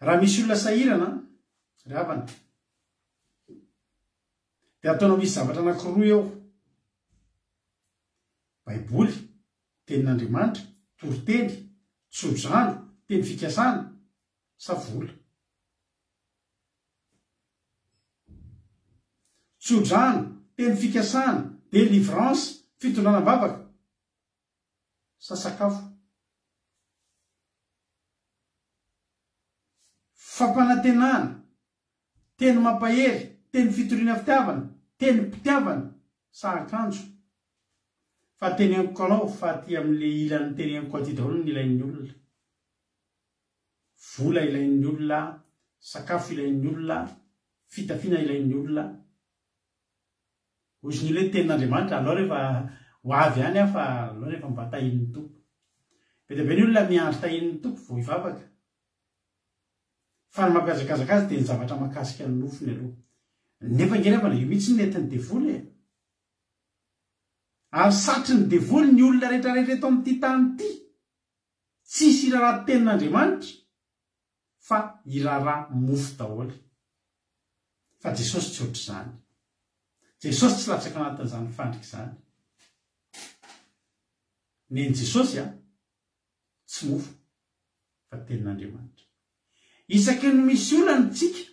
Raha misy olona sahirana, ry havana, dia ataonao misy zavatra anankiroa eo. Baiboly, Tenin'Andriamanitra, toriteny, tsodrano, teny fikasana, sa vola? Tsodrano, teny fikasana, délivrance, fitondrana am-bavaka, sa sakafo? Fampanantenana, teny mampahery, teny fitoriana fitiavana, tenim-pitiavana sa akanjo? Fa teneniko anao fa aty amin'le ilany teneniko aty daholo ny ilain'ny olona. Vola ilain'ny olona, sakafo ilain'ny olona, fitafiana ilain'ny olona. Hozy ny olona hoe tenin'Andriamanitra, alao rehefa ho avy any aho fa alao rehefa mba tahian'ny Tompo. Be dia be ny olona miandry tahian'ny Tompo vao hivavaka. Fa ny mampihazakazaka azy dia ny zavatra mahakasika ny nofony aloha. Nefa ange ry havana io mihitsy no nentin'ny devoly e. Ary satrin'ny devoly ny olona rehetrarehetra eto amin'ity tany ity. Tsisy hiraharaha tenin'Andriamanitra fa hiraharaha mofo daholo. Fa Jesosy tsy ohatr'izany. Jesosy tsy latsaka anatin'izany fandrika izany. Nen'i Jesosy a, tsy mofo fa tenin'Andriamanitra. Isaky ny misy olana isika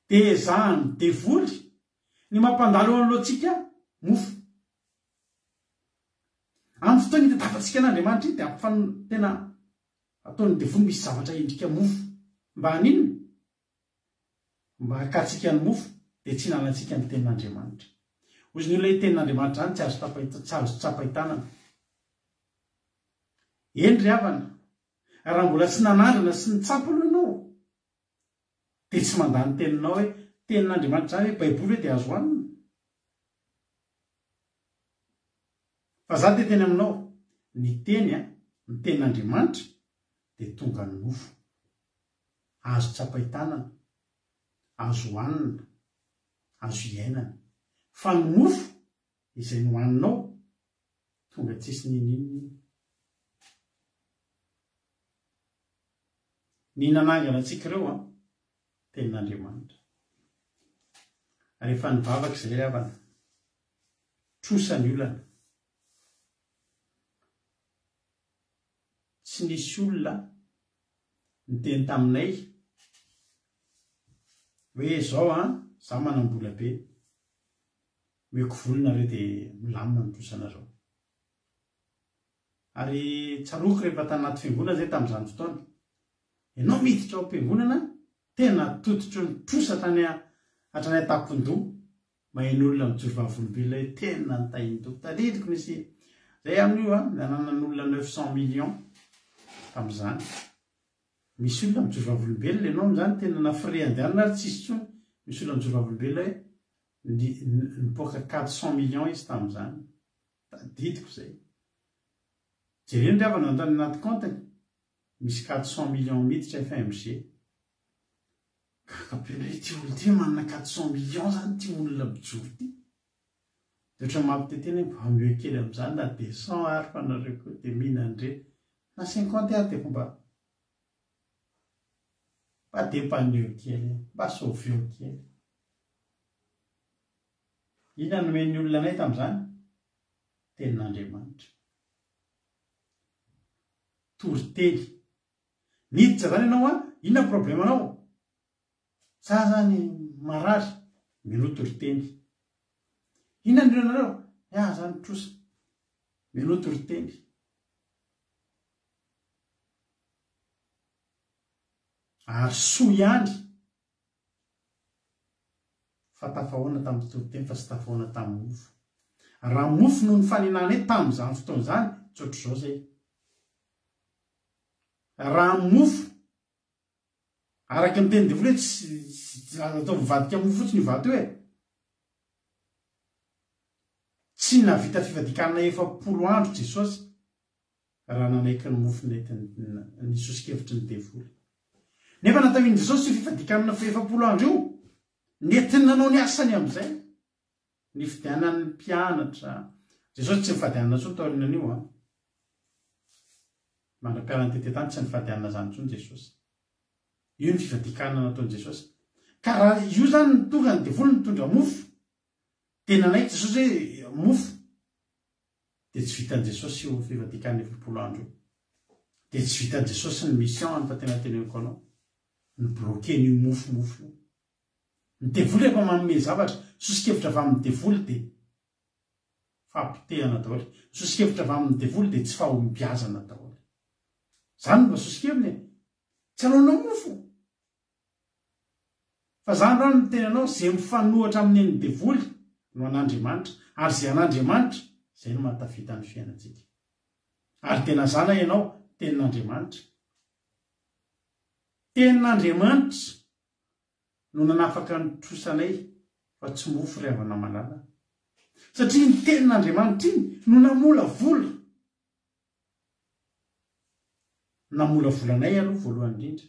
dia ezahan'ny devoly ny mampandalo eo anoloantsika mofo. Amin'ny fotoana itadiavantsika an'Andriamanitra iny dia ampifan tena ataon'ny devoly misy zavatra endrika mofo. Mba haninona? Mba hakantsika ny mofo dia tsy hinanantsika ny tenin'Andriamanitra. Hoy ny olona hoe tenin'Andriamanitra izany tsy azo tapa tsy azo tsapain-tanana. Eny ry havana, raha mbola tsy nanandrana sy nitsapa aloha ianao, dia tsy mandà ny teninao hoe tenin'Andriamanitra izany hoe baiboly ve dia azo hanina? Fa za dia teny aminao, ny teny a, ny tenin'Andriamanitra dia tonga nofo. Azo tsapain-tanana, azo hohanina, azo iainana. Fa ny mofo izay nohaninao, tonga tsisy n'inon'inona iny. Ny nanangana antsika ireo an, Tenin'Andriamanitra. Rehefa nivavaka izay ry havana, trosa ny olana. Tsy nisy olona niteny taminay hoe izao an, za manam-bola be. Omeko vola nareo dia milamina ny trosanareo. Ary tsaroako rehefa tanaty fiangonana zay tamin'izany fotoana. Ianao miditra ao am-piangonana, tena tototry ny trosa hatrany hatrany an-tampon-doha, maheno olona mijoro vavolombelona hoe tena nitahian'ny Tompo. Tadidiko nisy zay amin'io an, nananan'olona 900 millions tamin'izany. Misy olona mijoro vavolombelona, ianao amin'izany tena na frais andehanana ary tsisy intsony, misy olona mijoro vavolombelona hoe nipoaka 400 millions izy tamin'izany. Tadidiko izay. Jereo ny havana any anaty compte-ny, misy 400 millions miditra FMG. Gaga be hoe ity olona ity manana 400 millions zany ity olona mijoro ity. Dia ohatran'ny mampiteny hoe mba omeo kely amin'izany na 200 ary fa nareo koa dia mihinan-dre. Na 50 ary dia efa mba mba depanneo kely, mba sauveo kely. Inona no nomen'ny olona anay tamin'izany? Tenin'Andriamanitra. Toriteny. Niditra zany ianao an, inona ny problème-nao? Za zany marary, minoa toriteny. Inona ny olanareo? Ny ahy zany trosa. Minoa toriteny. Ary soa ihany fa tafahoana tamin'ny toriteny fa tsy tafahoana tamin'ny mofo. Raha mofo no nifanenanay tamin'izany fotoana izany, tsy ohatr'izao izay. Raha mofo, araka ny tenin'ny devoly hoe tsy azo atao mivadika mofo fotsiny io vato io e. Tsy nahavita fivadikanana 40 andro Jesosy raha nanaiky ny mofo nentin'ny ny soso-kevitry ny devoly. Nefa nataon'i Jesosy io fifadikanana 40 andro io, nentiny nanao ny asany amin'izay. Nifidianany ny mpianatra. Jesosy tsy nifady hanina intsony taorianan'io an. Mandra-pialany tety an-tany tsy nifady hanina izany intsony Jesosy. Io ny fifadikanana nataon'i Jesosy. Ka raha io izany no tonga ny devoly nitondra mofo, dia nanaiky Jesosy hoe mofo. Dia tsy vitan'i Jesosy io fivadikan'ny 40 andro io. Dia tsy vitan'i Jesosy ny mission any fa tena teneniko anao. Ny bloquer-n'io mofo mofo io. Ny devoly rehefa manome zavatra, soso-kevitra avy amin'ny devoly dia fahapotehana daholo. Ny soso-kevitra avy amin'ny devoly dia tsy fahombiazana daholo. Izany no mba soso-keviny e. Tsy anaonao mofo. Fa za androany miteny anao, ze mifanohatra amin'ny an'ny devoly no an'Andriamanitra, ary ze an'Andriamanitra, zay no mahatafita ny fiainantsika. Ary dia nazana ianao, tenin'Andriamanitra. Tenin'Andriamanitra no nanafaka ny trosanay fa tsy mofo ry havana malala. Satria iny tenin'Andriamanitra iny no namolavola. Namolavola anay aloha voalohany indrindra.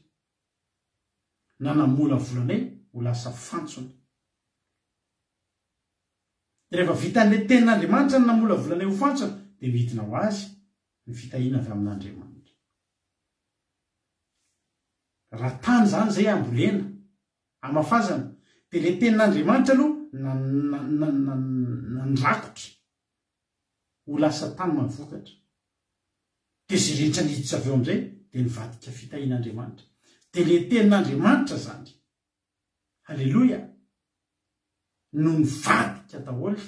Na namolavola anay ho lasa fantsona. Dia rehefa vitan'ilay tenin'Andriamanitra ny namolavola anay ho fantsona, dia midina ho azy ny fitahiana avy amin'Andriamanitra. Raha tany izany izay ambolena, amafazana, dia ilay tenin'Andriamanitra aloha nandrakotra ho lasa tany mahavokatra. Dia izay rehetra niditra avy eo amin'izay dia nivadika fitahian'Andriamanitra. Dia ilay tenin'Andriamanitra izany, haleloia, no nivadika daholo,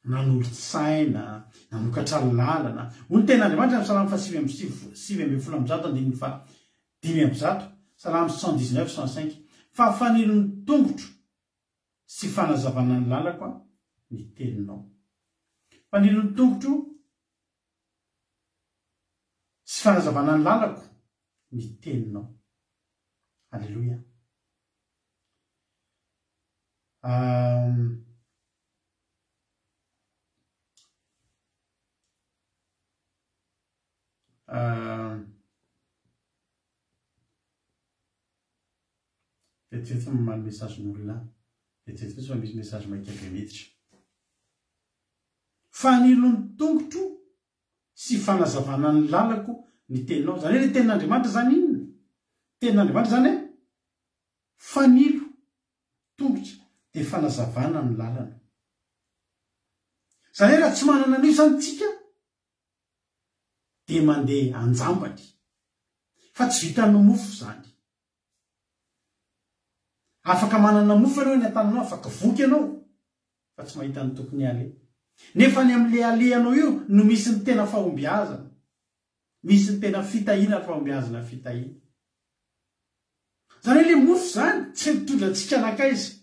nanolo-tsaina, nanokatra lalana. Hoy ny tenin'Andriamanitra amin'ny Salamo fahasivy amby sivy 119 andininy faha 105, Salamo 119, 105, Fa fanilon'ny tongotro sy fanazavana ny lalako an ny teninao. Fanilo ny tongotro sy fanazavana ny lalako ny teninao. Aleloia. Um, um, Vetivety mamaly message n'olona aho. Vetivety mihitsy fa misy message maika be miditra. Fanilon'ny tongotro sy fanazavana ny lalako ny teninao. Izany hoe ilay tenin'Andriamanitra izany inona? Tenin'Andriamanitra izany hoe fanilo, tongotra, dia fanazavana ny lalana. Izany hoe raha tsy manana an'io izany tsika dia mandeha anjambany. Fa tsy vitan'ny mofo izany. Afaka manana mofo ianao eny an-taninao, afaka voky ianao. Fa tsy mahita ny tokony haleha. Nefa any amin'ilay alehanao io no misy ny tena fahombiazana. Misy ny tena fitahiana ary fahombiazana fitahiana. Izany hoe ilay mofo izany tsy mitondra antsika nankaiza.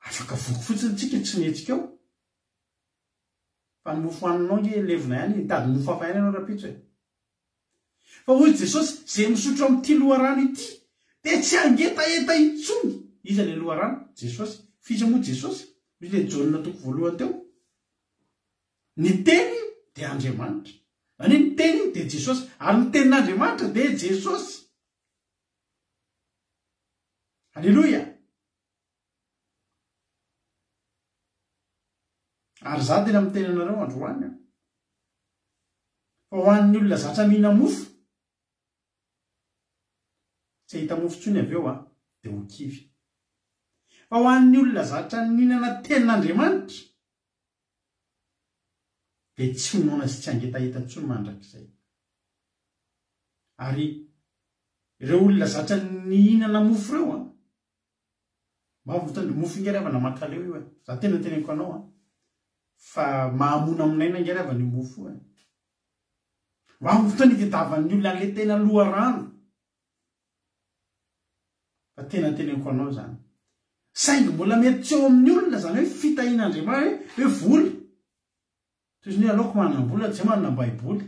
Afaka voky fotsiny tsika tsy mihetsika eo. Fa ny mofo haninao nge levona ihany, hitady mofo hafa ihany ianao rahampitso e. Fa hoy Jesosy, izay misotro amin'ity loharano ity dia tsy hangetaheta intsony. Iza ilay loharano? Jesosy. F'iza moa Jesosy? Hoy ilay Jaona toko voalohany teo. Ny Teny dia Andriamanitra. Izany hoe ny Teny dia Jesosy. Ary ny Tenin'Andriamanitra dia Jesosy. Aleloia! Ary izaho tena miteny anareo androany an, fa ho an'ny olona zatra mihina-mofo, tsy hahita mofo intsony avy eo an, dia ho kivy. Fa ho an'ny olona zatra nihinana tenin'Andriamanitra, dia tsy ho noana sy tsy hangetaheta intsony mandrakizay. Ary ireo olona zatra nihinana mofo ireo an, Mafy mitondra mofo ingahy ravana mankaleo io e. Za tena teneniko anao a. Fa mahamonamonaina ingahy ravana io mofo io e. Mafy fotoana itadiavan'ny olona an'ilay tena loharano. Fa tena teneniko anao zany. Saingy mbola mety tsy eo amin'ny olona zany hoe fitahian'Andriamanitra hoe vola. Toy izany hoe aleoko manam-bola tsy manana baiboly.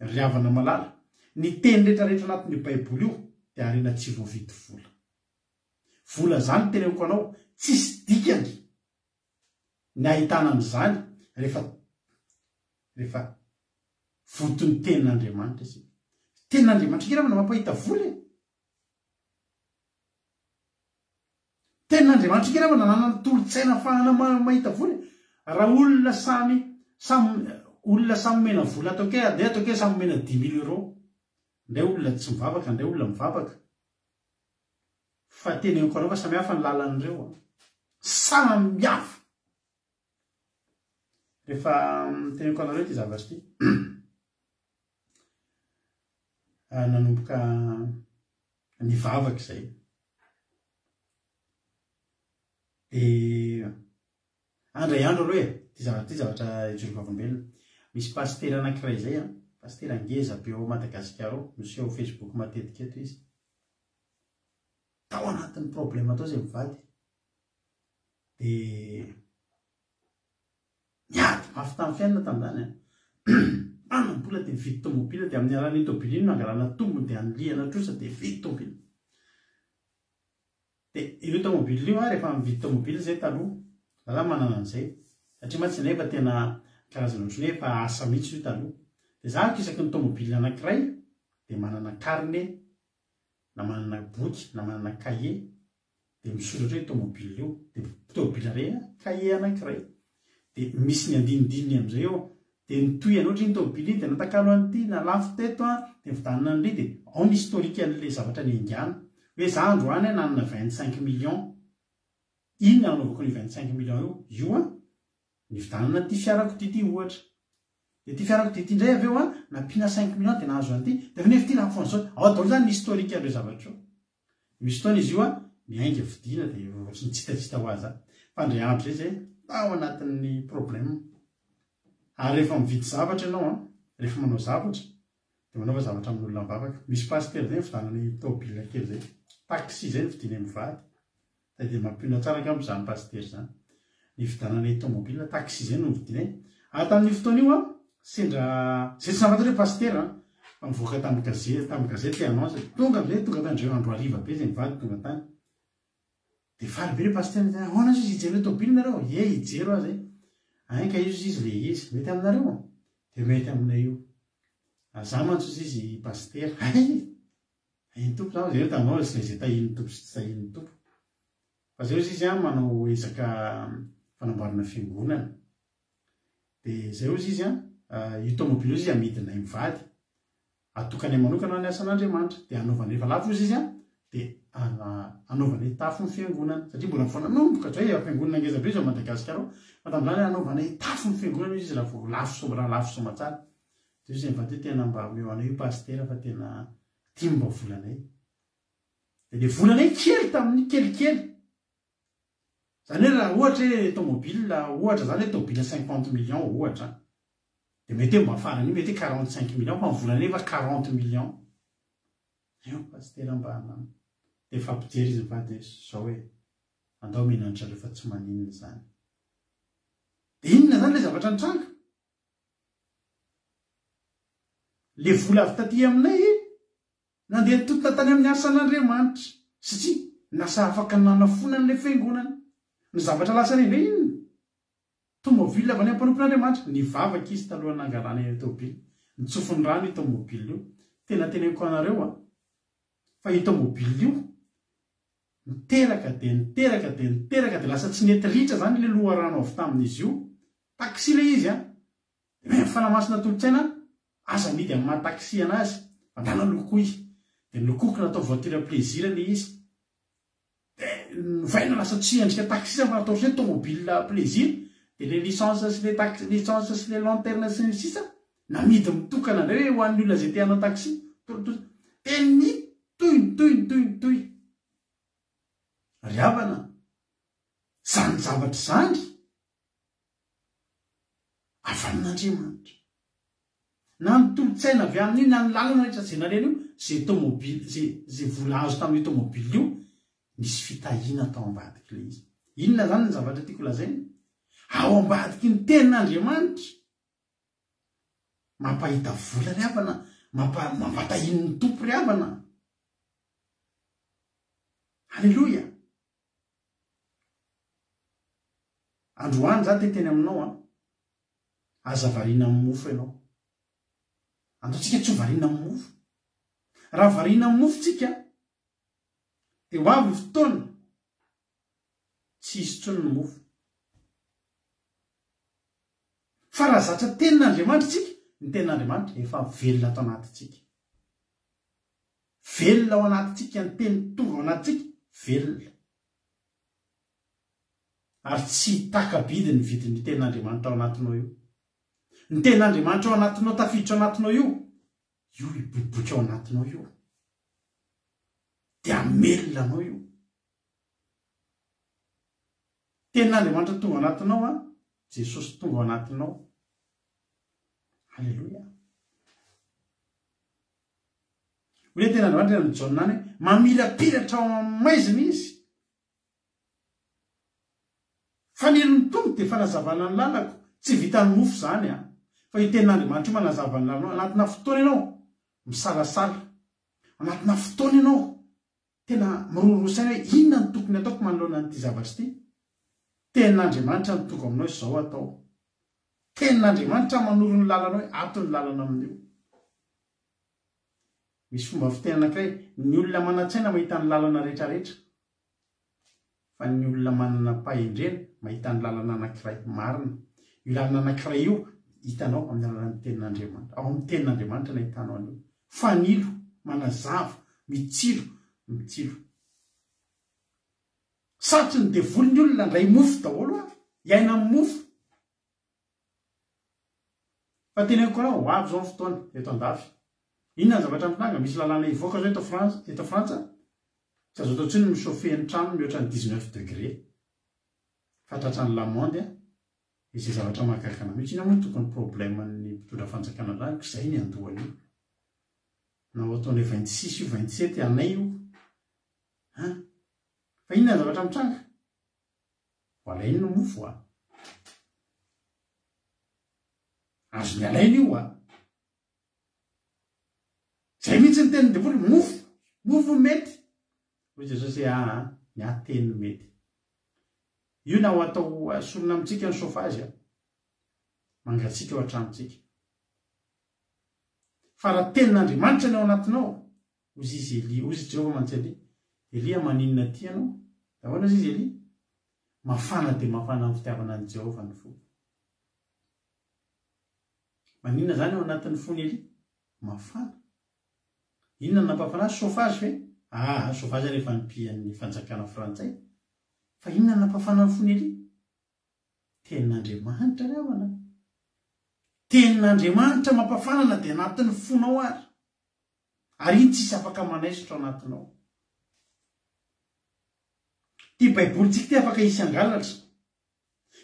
Ry havana malala, ny teny rehetra rehetra anatin'io baiboly io dia harena tsy voavidy vola. Vola izany teneniko anao, tsisy dikany ny ahitana an'izany rehefa rehefa voton'ny tenin'Andriamanitra isika. Tenin'Andriamanitra ange ravana mampahita vola e! Tenin'Andriamanitra ange raha nanana tolo-tsaina afahana mahita vola e. Raha olona samy samy olona samy omena vola ataoko hoe andeha ataoko hoe samy omena dix mille euros. Ndray olona tsy mivavaka ndray olona mivavaka. Fa teneniko anao fa samy hafa ny lalan'ireo a. Samy hafa. Rehefa teneniko anareo ity zavatra ity. Nanomboka nivavaka izay. Dia andray andro aloha e, ity zavatra ity zavatra ijoro vavolombelona. Misy pasitera anankiray izay an, pasitera ngeza be ao Madagasikara ao, miseho ao Facebook matetika eto izy. Tao anatin'ny problème tao izay mivady. Dia niady mafy tamin'ny fiainana tamin'izany an. Manam-bola dia nividy tomobila dia amin'ny alalan'iny tomobila iny no angalana tombony dia anilihana trosa dia mividy tomobila. Dia io tomobila io an, rehefa mividy tomobila izay taloha, za zany manana an'izay, satria mantsy ianay efa tena karazana ohatran'ny hoe efa asa mihitsy io taloha. Dia za isaky ny tomobila anankiray dia manana carnet na manana boky na manana cahier dia misoratra hoe tomobile io, dia tomobile iray an, cahier anankiray. Dia misy ny andinindininy amin'izay eo. Dia nitohy an'ohatra iny tomobile iny dia natakalo an'ity, na lafo teto an, dia nividanana an'ry dia ao ny historique an'ilay zavatra niaingàna. Hoe za androany an nanana 25 millions. Inona nanaovako an'io 25 millions io? Io an, nividanana an'ity fiarako ity ohatra. Dia ity fiarako ity indray avy eo an, nampiana 5 millions dia nahazo an'ity. Dia avy eo nefa ity lafo an'izao. Ao daholo izany ny historique an'ireo zavatra ireo. Misy fotoana izy io an, miainga vidiana dia ohatry ny tsy hitahita ho azy izany. Fa indray andro izay izay, tao anatin'ny problème. Ary rehefa mividy zavatra ianao an, rehefa manao zavatra, dia manaova zavatra amin'olona mivavaka. Misy pasitera izay nividanany tômôbila kely izay. Taxi izay novidiany mivady. Zay dia mampionona tsara angamba izany pasitera izany. Nividiananay tomobile, taxi izay no novidinay. Ary tamin'io fotoana io an, sendra, zay tsy nahafantatra hoe pasitera an, fa nivoaka tamin'ny gazety, tamin'ny gazety ilay annonce, tonga amizay, tonga tany ndreo andro hariva be zay mivady tonga tany. Dia faly be ilay pasitera niteny, ahoana izy hijery ilay tobile nareo? Ie, hijery aho zay. Ein ka izy izy ilay izy, mety aminareo? Dia mety aminay io. Ary za mantsy ozy izy pasitera. Hay! Tahin'ny Tompo zany, jereo taminao izay izay tahin'ny Tompo sy tsy tahin'ny Tompo. Fa zay ozy izy an manao ezaka fanamboarana fiangonana. Dia zay ozy izy an, io tomobile io izy amidinay mivady. Atokanay manokana ho an'ny asan'Andriamanitra. Dia anaovanay efa lafo ozy izy an, dia anaovanay tafo ny fiangonana. Satria mbola vao nanomboka zay fiangonana ngeza be izy ao Madagasikara ao. Fa tamin'izany anaovanay tafo ny fiangonana ozy izy raha vao lafo soa raha lafo soamatsara. Dia ozy izy mivady hoe tena mba omeo anay io pasitera fa tena Ity no mba volanay. Dia ilay volanay kely tamin'ny kelikely. Izany hoe raha ohatra hoe tomobile, ohatra izany hoe tobile cinquante millions ohatra, dia mety hoe mba farany mety hoe 45 millions fa ny vola nefa 40 millions. Eo pasitera mba hanana. Dia mifampijery izy mivady hoe zao e, andao omena an-dry zareo fa tsy maninona izany. Dia inona izany ilay zavatra nitranga? Ilay vola avy taty aminay nandeha nitontona tany amin'ny asan'Andriamanitra satria lasa afaka nanafoana an'ilay fiangonana. Ny zavatra lasany indray inona? Tomobile avy any amin'ny mpanompon'Andriamanitra. Nivavaka izy talohan'ny nangalana ilay tobile. Nitsofiny rano io tomobile io. Tena teneniko anareo an, fa io tomobile io niteraka dia niteraka dia niteraka dia lasa tsy nety ritra izany ilay loharano avy tamin'izy io. Taxi ilay izy an. Dia ny Fanahy Masina tolo-tsaina, aza amidy amin'ny maha taxi anazy, fa ndana lokoy. Dia nolokoiko natao voiture plaisir ilay izy. Dia novaina lasa tsy endrika taxi izany fa natao ohatran'ny hoe tomobile plaisir. Dia ilay licence sy ilay taxi, licence sy ilay lanterne sy ny sisa, namidy mitokana indray hoe ho an'ny olona izay te hanao taxi. Dia nitohy, nitohy, nitohy, nitohy. Ry havana, izany zavatra izany, avy amin'Andriamanitra. Na ny tolo-tsaina avy amin'io na ny lalana rehetra izay nalehany io, izay tomobily, izay, izay vola azo tamin'io tomobily io, nisy fitahiana tao ambadik'ilay izy. Inona izany ny zavatra tiako lazaina? Ao ambadiky ny tenin'Andriamanitra, mampahita vola ry havana, mampa, mampatahian'ny Tompo ry havana. Aleloia! Androany za te hiteny aminao an, aza variana amin'ny mofo ianao. Andao tsika tsy ho variana amin'ny mofo. Raha variana amin'ny mofo tsika dia ho avy ny fotoana tsy hisy intsony ny mofo. Fa raha zatra tenin'Andriamanitra tsika, ny tenin'Andriamanitra efa velona ato anatintsika. Velona ao anatintsika ny teny tonga ao anatintsika, velona. Ary tsy taka-bidy ny vidin'io tenin'Andriamanitra ao anatinao io. Ny tenin'Andriamanitra ao anatinao tafiditra ao anatinao io, io hiboiboika ao anatinao io. Dia hamelona anao io. Tenin'Andriamanitra tonga ao anatinao an, Jesosy tonga ao anatinao. Aleloia. Hoy ny tenin'Andriamanitra any amin'i Jaona any hoe, mamirapiratra ao amin'ny maizina izy. Fanilo ny Tompo dia fanazavana ny lalako. Tsy vitan'ny mofo izany an. Fa io tenin'Andriamanitra io manazava ny lalanao. Anatina fotoana ianao misalasala. Anatina fotoana ianao tena miroroa saina hoe inona no tokony ataoko manoloana an'ity zavatra ity. Tenin'Andriamanitra no tonga aminao hoe izao atao. Tenin'Andriamanitra manoro ny lalanao hoe ato ny lalana amin'io. Misy fomba fiteny anankiray, ny olona manan-tsaina mahita ny lalana rehetrarehetra, fa ny olona manana pahendrena mahita ny lalana anankiray marina. Io lalana anankiray io hitanao amin'ny alalan'ny tenin'Andriamanitra. Ao amin'ny tenin'Andriamanitra no ahitanao an'io. Fanilo, manazava, mitsilo, mitsilo. Satry ny devoly ny olona handray mofo daholo ary, hiaina amin'ny mofo. Fa teneniko anao, ho avy izao ny fotoana, eto andafy. Inona ny zavatra mitranga? Misy lalàna hivoaka izao eto France, eto Frantsa, tsy azo atao intsony ny mi-chauffer ny trano mihoatra ny 19 degré. Fa tratran'ny l'amende, izay zavatra mahagaga anah mihitsy. Inona moa no tokony problème ny mpitondra fanjakana zany, ko izay ny andohan'io. Na ho ataonay 26 io, 27, anay io. Hein? Fa inona ny zavatra mitranga? Ho alainy ny mofo a! Azony alaina io a! Zay mihitsy ny tenin'ny devoly, mofo, mofo no mety. Hoy Jesosy hoe aa, ny ahy teny no mety. Io na ho atao asorina amintsika ny chauffage a! Mangatsiaka ao an-tranontsika. Fa raha tenin'Andriamanitra ny ao anatinao, Hozy izy Elia, hozy Jehovah mantsy Elia, Elia maninona aty ianao? Dia ahoana hozy izy Elia? Mafana dia mafana amin'ny fitiavana an'i Jehovah ny foko. Maninona izany ao anatin'ny fon'i Elia? Mafana. Inona no nampafana azy? Chauffage ve? Aa, chauffage anie efa nipihan'ny fanjakana frantsay. Fa inona no nampafana ny fon'i Elia? Tenin'Andriamanitra ry havana. Tenin'Andriamanitra mampafana na dia anatin'ny fonao ary. Ary iny tsisy afaka manaisotra ao anatinao. Ity Baibolintsika ity afaka hisy hangalatra.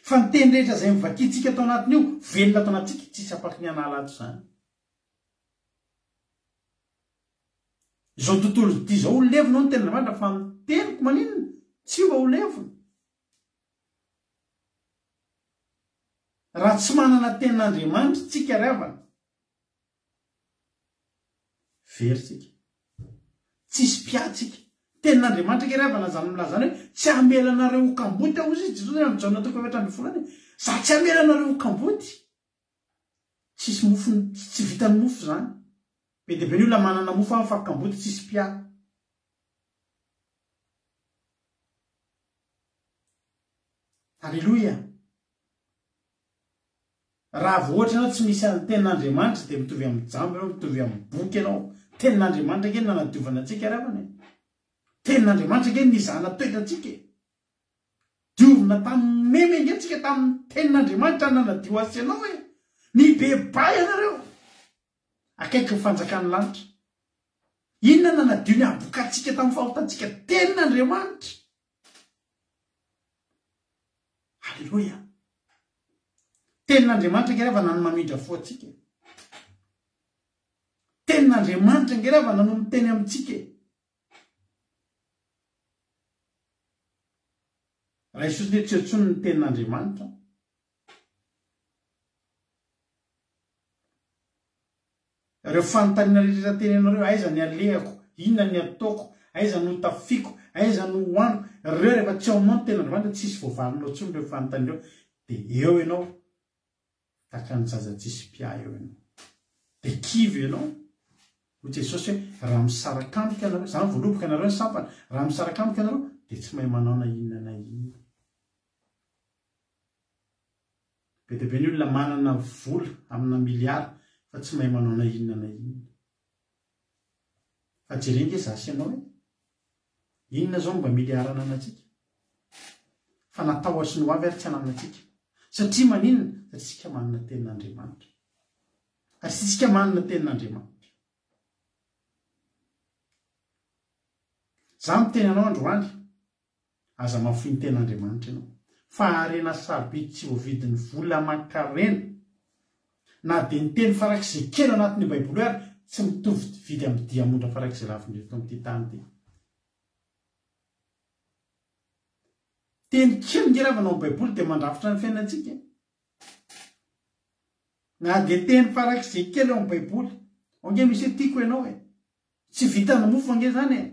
Fa ny teny rehetra izay novakintsika tao anatin'io, velona ato anatintsika, tsisy afaky ny hanala ato izany. Izao tontolo ity izao ho levona hoy ny tenin'Andriamanitra fa ny teniko maninona? Tsy mba ho levona. Raha tsy manana tenin'Andriamanitra tsika ry havana, very tsika. Tsisy mpiahy tsika. Tenin'Andriamanitra ange ry havana izany milaza izany hoe tsy hamela anareo ho kamboty aho hozy izy Jesosy any amin'ny Jaona toko 14 any. Za tsy hamela anareo ho kamboty. Tsisy mofo, tsy vitan'ny mofo izany. Be dia be ny olona manana mofo any fa kamboty tsisy mpiahy. Aleloia! Raha vao ohatra ianao tsy misy an'ny tenin'Andriamanitra dia mitovy amin'ny jamba ianao, mitovy amin'ny boky ianao. Tenin'Andriamanitra ange no nanadiovana antsika ry havana e. Tenin'Andriamanitra ange no nizahana toetra antsika e. Diovina tamin'ny memy ange tsika tamin'ny tenin'Andriamanitra nanadio azy sy ianao e. Mibebaha ianareo. Akaiky ny fanjakan'ny lanitra. Inona nanadio ny habokantsika tamin'ny fahotantsika? Tenin'Andriamanitra. Aleloia. Tenin'Andriamanitra ange ravana no mamindra fo antsika. Tenin'Andriamanitra ange ravana no miteny amintsika e. Raiso fotsiny hoe tsy eo intsony ny tenin'Andriamanitra. Ireo fanontaniana rehetra tenenao ireo, aiza ny alehako, inona ny ataoko, aiza no hotafiako, aiza no hohaniko, ireo rehefa tsy ao aminao ny tenin'Andriamanitra tsisy voavalinao intsony ireo fanontaniana ireo, dia eo ianao, tahaka ny zaza tsisy mpiahy eo ianao. Dia kivy ianao. Hoy Jesosy hoe, raha misaraka amiko ianareo, izaho ny voaloboka, ianareo ny sampana, raha misaraka amiko ianareo, dia tsy mahay manao na inona na inona. Be dia be ny olona manana vola amina miliara fa tsy mahay manao na inona na inona. Fa jereo ange za sy ianao e! Inona izao no mba miliara ananantsika? Fa na tahotra ny ho avy ary tsy ananantsika. Satria maninona? Satria isika manana tenin'Andriamanitra. Satria isika manana tenin'Andriamanitra. Za miteny anao androany, Aza mahafoy ny tenin'Andriamanitra ianao. Fa harena sarobidy tsy voavidin'ny vola aman-karena. Na dia ny teny farak'izay kely anatin'io Baiboly io ary tsy mitovy vidy amin'ny diamondra farak'izay lafo indrindra eto amin'ity tany ity. Teny kely nge ravana ao amin'ny Baiboly dia mandrafitra ny fiainantsika. Na dia teny farak'izay kely ao amin'ny Baiboly. Ao nge misy hoe tiako ianao e. Tsy vitan'ny mofo ange izany e.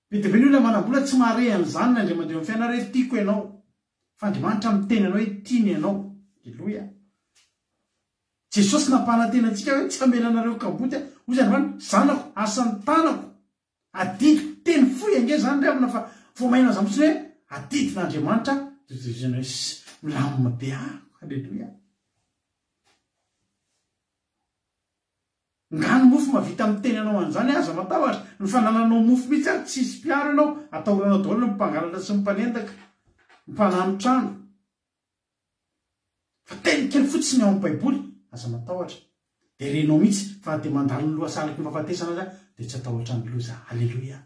Be dia be ny olona manam-bola tsy mahare an'izany na indray mandeha eo amin'ny fiainana hoe tiako ianao. Fa Andriamanitra miteny anao hoe tiany ianao. Aleloia. Jesosy nampanantena antsika hoe tsy hamela anareo kamboty aho. Hoy izy Andriamanitra, zanako, asan'ny tanako, adidiko. Teny fohy ange izany ry havana fa vao maheno an'izany fotsiny hoe adidin'Andriamanitra dia toy izany hoe milamina be aho. Aleloia. Nga ny mofo mahavita miteny anao an'izany aza matahotra, ny fanananao mofo mihitsy ary tsisy mpiaro ianao, atahoranao daholo ny mpangalatra sy ny mpanendaka, ny mpanano trano. Fa teny kely fotsiny ao amin'ny baiboly, aza matahotra. Dia renao mihitsy fa na dia mandalo ny lohasaliky ny fahafatesana aza dia tsy hatahotra ny loza. Aleloia.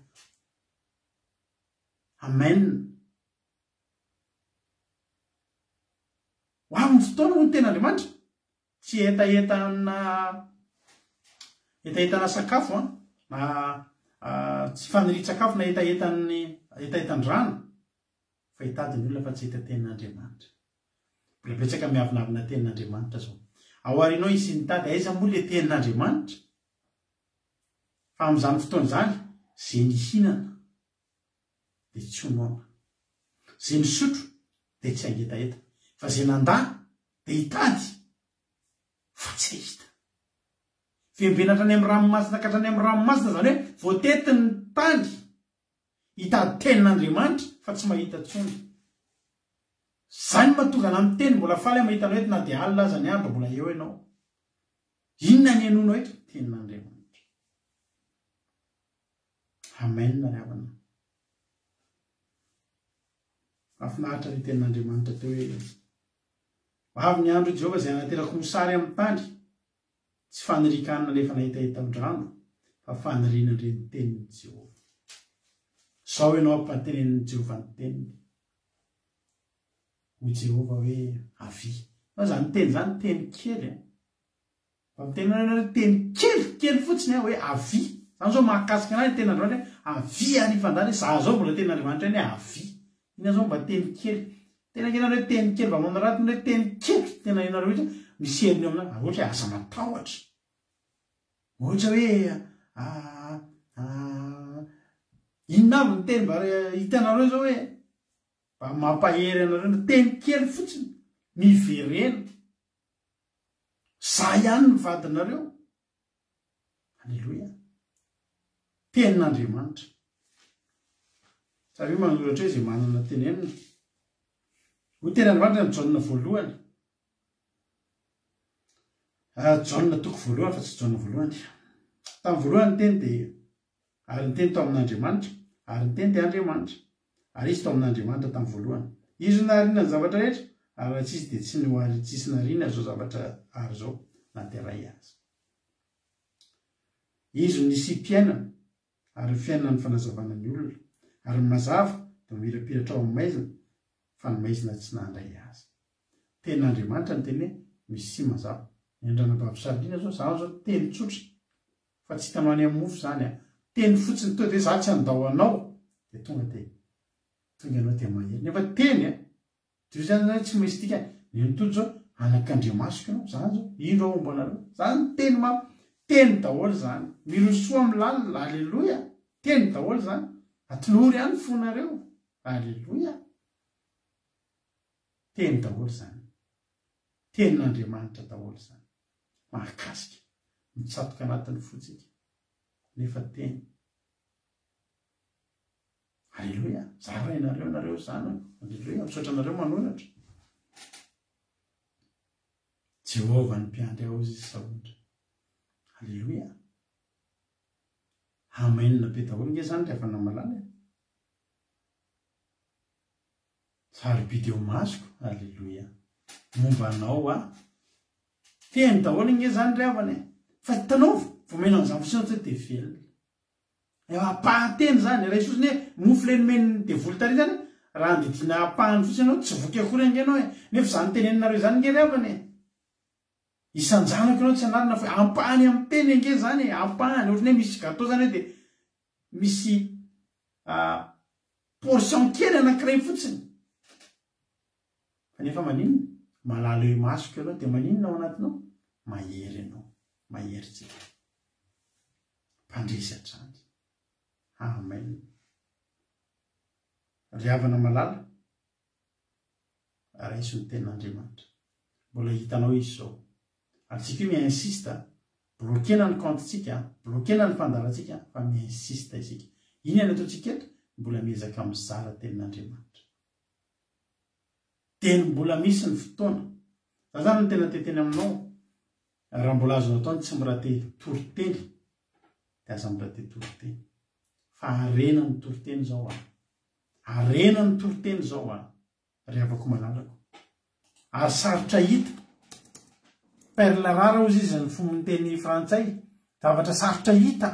Amen. Ho avy ny fotoana hoy ny tenin'Andriamanitra. Tsy hetahetana hetahetana sakafo an, na tsy fanirian-tsakafo na hetahetan'ny hetahetan-drano fa hitady ny olona fa tsy hita tenin'Andriamanitra. Mbola betsaka miavonavona tenin'Andriamanitra zao. Ao aorianao hisy nitady aiza moa le tenin'Andriamanitra? Fa amin'izany fotoana izany, ze nihinana dia tsy ho noana. Ze nisotro dia tsy hangetaheta. Fa ze nandà dia hitady fa tsy hahita. Fiambena hatrany amin'ny ranomasina ka hatrany amin'ny ranomasina, izany hoe voatety ny tany hitady tenin'Andriamanitra fa tsy mahita intsony. Izany no mahatonga anah miteny, mbola faly aho mahita anao eto na dia alina aza ny andro, mbola eo ianao. Inona ny henoinao eto? Tenin'Andriamanitra. Amen ry havana. Mahafinaritra ny tenin'Andriamanitra teo hoe Ho avy ny andro Jehovah izay hanaterako mosary amin'ny tany, tsy fanirian-kanina alefa na hetahetan-drano, fa faniriana handre ny tenin'i Jehovah. Izao ianao ampantenenin'i Jehovah ny teniny. Hoy Jehovah hoe, Avia. Fa izany teny izany teny kely an. Mba miteny anareo hoe teny kely, kely fotsiny an, hoe avia. Izany izao mahakasika anay ny tenin'Andriamanitra hoe avia ary hifandany hoe za izao mbola tenin'Andriamanitra ihany hoe avia. Inona izao mba teny kely. Tena kely nareo teny kely mba manoratana hoe teny kely tena ianareo mihitsy misy heriny eo aminareo. Ohatra hoe aza matahotra. Ohatra hoe inona avy ny teny mba hitanareo izao hoe mba mampahery anareo ny teny kely fotsiny miverena. Za ihany ny vadinareo. Aleloia. Tenin'Andriamanitra. Samia manoratra eo izay manana tenenina. Hoy tenin'Andriamanitra ny Jaona voalohany. Ah, Jaona toko voalohany fa tsy Jaona voalohany. Tamin'ny voalohany ny teny dia Ary ny Teny tao amin'Andriamanitra, ary ny Teny dia Andriamanitra. Ary Izy tao amin'Andriamanitra tamin'ny voalohany. Izy no nahariana ny zavatra rehetra, ary raha tsy Izy dia tsy nohari tsisy nahariana izao zavatra ary izao, na dia iray aza. Izy no nisiam-piainana, ary ny fiainana no fanazavana ny olona. Ary ny mazava dia mamirapiratra ao amin'ny maizina, fa ny maizina tsy nandray azy. Tenin'Andriamanitra ny teny hoe misia mazava. Ny an-dRanabavy Charline izao, izaho izao teny tsotra. Fa tsy hitanao any amin'ny mofo izany an. Teny fotsiny tonga dia hoe za tsy handao anao dia tonga dia tonga ianao dia mahery. Nefa teny an. Dia izany hoe tsy misy dikany. Ny an'i Tojo zao, anak'Andriamasoko ianao, zany zao, indro aho homba anareo. Zany teny ma, teny daholo izany. Mirosoa amin'ny lalina, aleloia. Teny daholo izany. Atolory ahy ny fonareo. Aleloia. Teny daholo izany. Tenin'Andriamanitra daholo izany. Mahakasika, mitsatoka anatin'ny fontsika, nefa teny. Aleloia! Zara ianareo, nareo zanako. Aleloia! Misaotra anareo manoratra. Jehovah ny mpiandry ahy hozy izy Sahondra. Aleloia! Amen be daholo nge zany ry havana malala e. Sarobidy eo masoko, Aleloia. Momba anao aho. Teny daholo ange zany ry havana e. Fa hitanao, vao omena an'izany fotsiny aho dia velona. Eo ampahan-teny zany, raiso fotsiny hoe mofo le nomen'ny devoly tary zany, raha andidiana ampahany fotsiny ianao, tsy voky akory ange ianao e. Nefa izany teneninareo izany ange ry havana e. Isan-janako ianao tsy anarina fa ampahany amin'ny teny ange zany e, ampahany, ohatran'ny hoe misy gateau zany hoe dia misy portion kely anankiray fotsiny. Fa nefa maninona? Malala eo imasoko ianao dia maninona ao anatinao? Mahery ianao, mahery tsika. Mpandresy hatrany. Amen. Ry havana malala, raiso ny tenin'Andriamanitra. Mbola hitanao izy izao. Ary tsika io mi-insiste, bloquena ny compte-tsika, bloquena ny fandaharantsika fa mi-insiste isika. Inona ny ataontsika eto? Mbola miezaka mizara tenin'Andriamanitra. Teny mbola misy ny fotoana. Za zany no tena te hiteny aminao, raha mbola azonao atao ny tsy mi-rater toriteny dia aza mi-rater toriteny. Fa harena ny toriteny izao an. Harena ny toriteny izao an, ry havako malalako. Ary sarotra hita. Perle rare hozy izy ny fomba teny frantsay. Zavatra sarotra hita.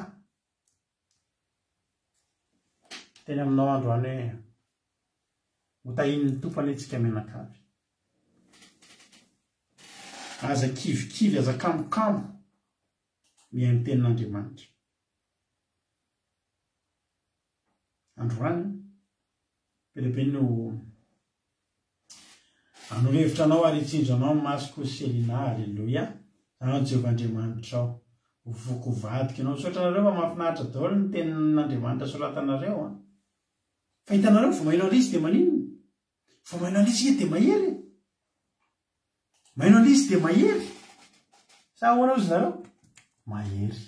Teny aminao androany hoe ho tahian'ny Tompo anie tsika mianakavy. Aza kivikivy, aza kamokamo mihaino tenin'Andriamanitra. Androany, be dia be no Hanoro hevitra anao ary hitsinjo anao ny masoko Selina Aleloia Zanao Jehovah Andriamanitrao Ho foko ho vadiko ianao Misaotra anareo fa mahafinaritra daholo ny tenin'Andriamanitra soratanareo an! Fa hitanareo vao maheno an'izy dia maninona? Vao maheno an'izy dia mahery e! Maheno an'izy dia mahery! Sa ahoana ozy nareo? Mahery.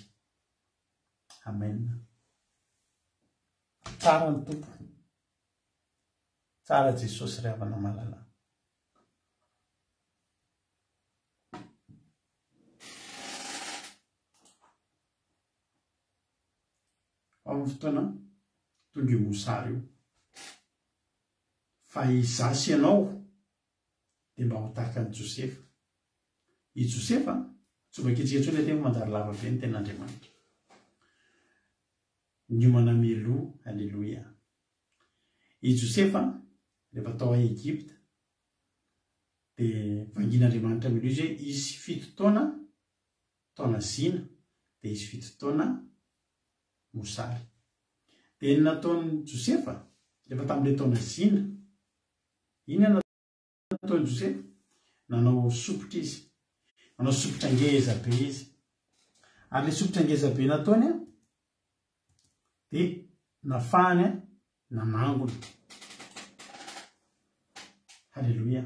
Amen. Tsara ny Tompo. Tsara Jesosy ry havana malala. Amin'ny fotoana tonga io mosary io. Fa izaho sy ianao dia mba ho tahaka an'i Josefa. I Josefa, tsy ho vakintsika intsony aty fa manjary lava be ny tenin'Andriamanitra. Niomana mialoha, aleloia. I Josefa, rehefa tao Egypta, dia vangin'Andriamanitra mialoha izy hoe hisy fito taona, taona zina, dia hisy fito taona mosary. Dia ny nataon'i Josefa, rehefa tamin'ilay taona zina, inona no nataon'i Josefa? Nanao sopotra izy. Nanao sopotra ngeza be izy. Ary ilay sopotra ngeza be nataony, dia nafahany nanangona. Haleloia.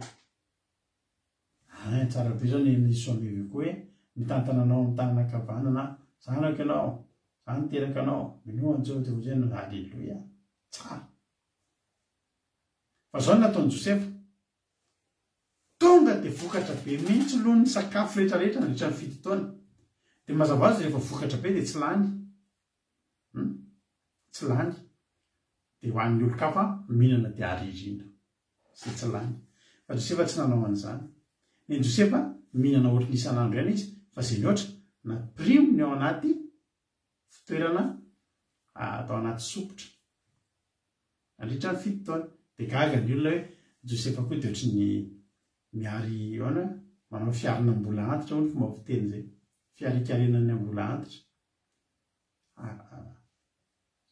Hein, tsara be zao ny ny soamivi koa hoe mitantana anao amin'ny tanana ankavanana aho. Zanako ianao, za niteraka anao, minoa an'i Jehovah dia vonjena. Haleloia. Tsara. Fa zao ny nataon'i Josefa. Tonga dia vokatra be mihitsy aloha ny sakafo rehetra rehetra nandritra ny fito taona. Dia mazava ho azy rehefa vokatra be dia tsy lany. Hum? Tsy lany. Dia ho an'ny olon-kafa mihinana dia aririna. Izay tsy lany. Fa Josefa tsy nanao an'izany. Ny an'i Josefa mihinana ohatry ny isan'andro ihany izy fa izay mihoatra napiriminy ao anaty fitoerana atao anaty sopotra. Nandritra ny fito taona. Dia gaga ny olona hoe Josefa koa dia ohatry ny mihary ahoana hoe manao fiharina mbola antitra hono fomba fiteny izay. Fiharikarenan'ny ambola antitra.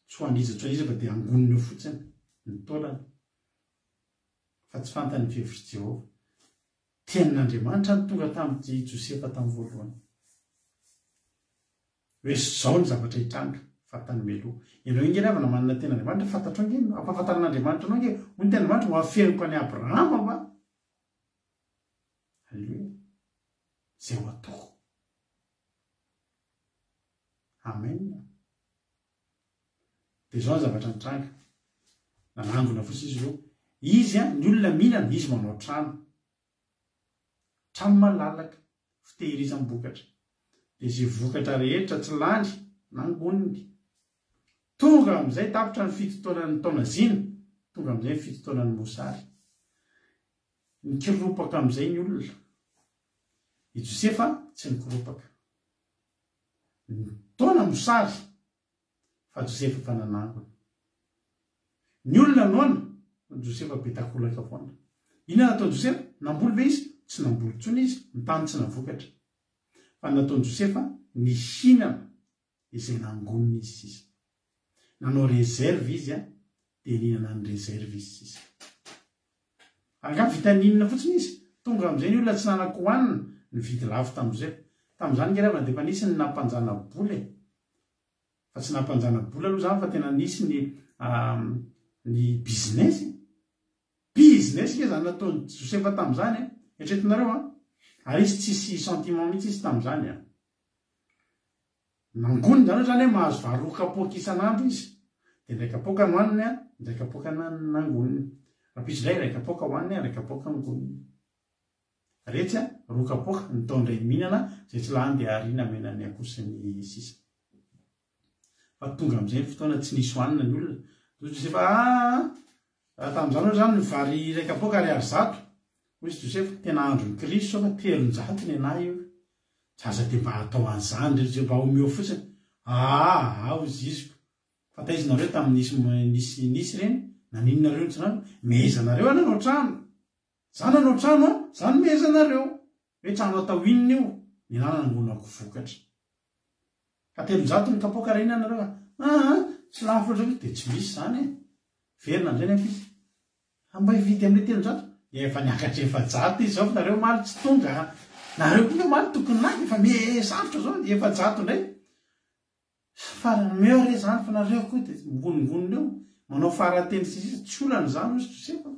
Tsy ho an'iza tsy ho an'iza fa dia angoniny eo fotsiny ny taolany. Fa tsy fantany ny fihevitr'i Jehovah. Tenin'Andriamanitra no tonga tamin'i Josefa tamin'ny voalohany. Hoe izao ny zavatra hitranga, fantany mialoha. Ianao ange ry havana manana tenin'Andriamanitra, fantatrao ange, ampahafantarin'Andriamanitra anao ange, hoy ny tenin'Andriamanitra, ho afeniko an'i Abrahama va? Alléluia. Izay ho ataoko. Amen. Dia izao ny zavatra nitranga. Nanangona fotsiny izy ireo. Izy, ny olona mihinana, izy manao trano. Trano malalaka, fitehirizam-bokatra. Dia izay vokatra rehetra tsy lany, nangoniny. Tonga amin'izay tapitra ny fito taonan'ny taona zina, tonga amin'izay ny fito taonan'ny mosary. Nikiropaka amin'izay ny olona. I Josefa tsy nikoropaka. Ny taona mosary, fa Josefa efa nanangona. Ny olona noana, fa Josefa be takolaka foana. Inona nataon'i Josefa? Namboly ve izy? Tsy namboly intsony izy, ny tany tsy navokatra. Fa ny nataon'i Josefa, nihinana izay nangoniny izy sisa. Nanao réserve izy dia nihinana ny réserve izy sisa. Angaha vita n'inona fotsiny izy? Tonga amin'izay ny olona tsy nanan-kohanina, nividy lafo tamin'i Josefa. Tamin'izany nge ravana dia efa nisy ny nampanjana-bola e! Fa tsy nampanjana-bola aloha izany fa tena nisy ny ny business e! Business nge izany nataon'i Josefa tamin'izany e! Eritreretinareo an! Ary izy tsisy sentiment mihitsy izy tamin'izany an! Nangonina izany ohatrany hoe mahazo vary roa kapoaka isan'andro izy. Dia indray kapoaka nohaniny an, indray kapoaka nangoniny. Rahampitso indray iray kapoaka hohaniny an, iray kapoaka angoniny. Retsy an, roa kapoaka, ny tao indray mihinana, izay tsy lany dia ariana omena ny akoho sy ny sisa. Fa tonga amin'izay ny fotoana tsy nisy hohanina ny olona. Dia hoy Josefa, aa, raha tamin'izany ohatra izany ny vary iray kapoaka ariary zato, hoy izy Josefa, tena andron'ny krizy sao fa 300 ny anah io. Zaza dia mba atao an'izany ry zareo mba omeo fotsiny. Aa aa hoy ziziko. Fa taiza nareo tamin'ny nisy nisy nisy ireny? Naninona nareo no tsy nanao? Mehezanareo aho nanao trano. Za nanao trano an, za no mehezanareo. Hoe trano atao inona io? Ny anah nanangonako vokatra. Ka 300 ny kapoaka raha inona nareo ka? Aa tsy lafo loatra mihitsy dia tsy misy izany e. Verina amin'izay ny ankizy. Mba hividy amin'ilay 300? Efa niakatra 400 izy zao fa nareo omaly tsy tonga a! Nareo koa nge omaly tokony naka efa me sarotra zao 400 indray. Farany omeo re zany fa nareo koa dia mingonongonona eo manao farateny sy sisa tsy olana izany hoy Josefa.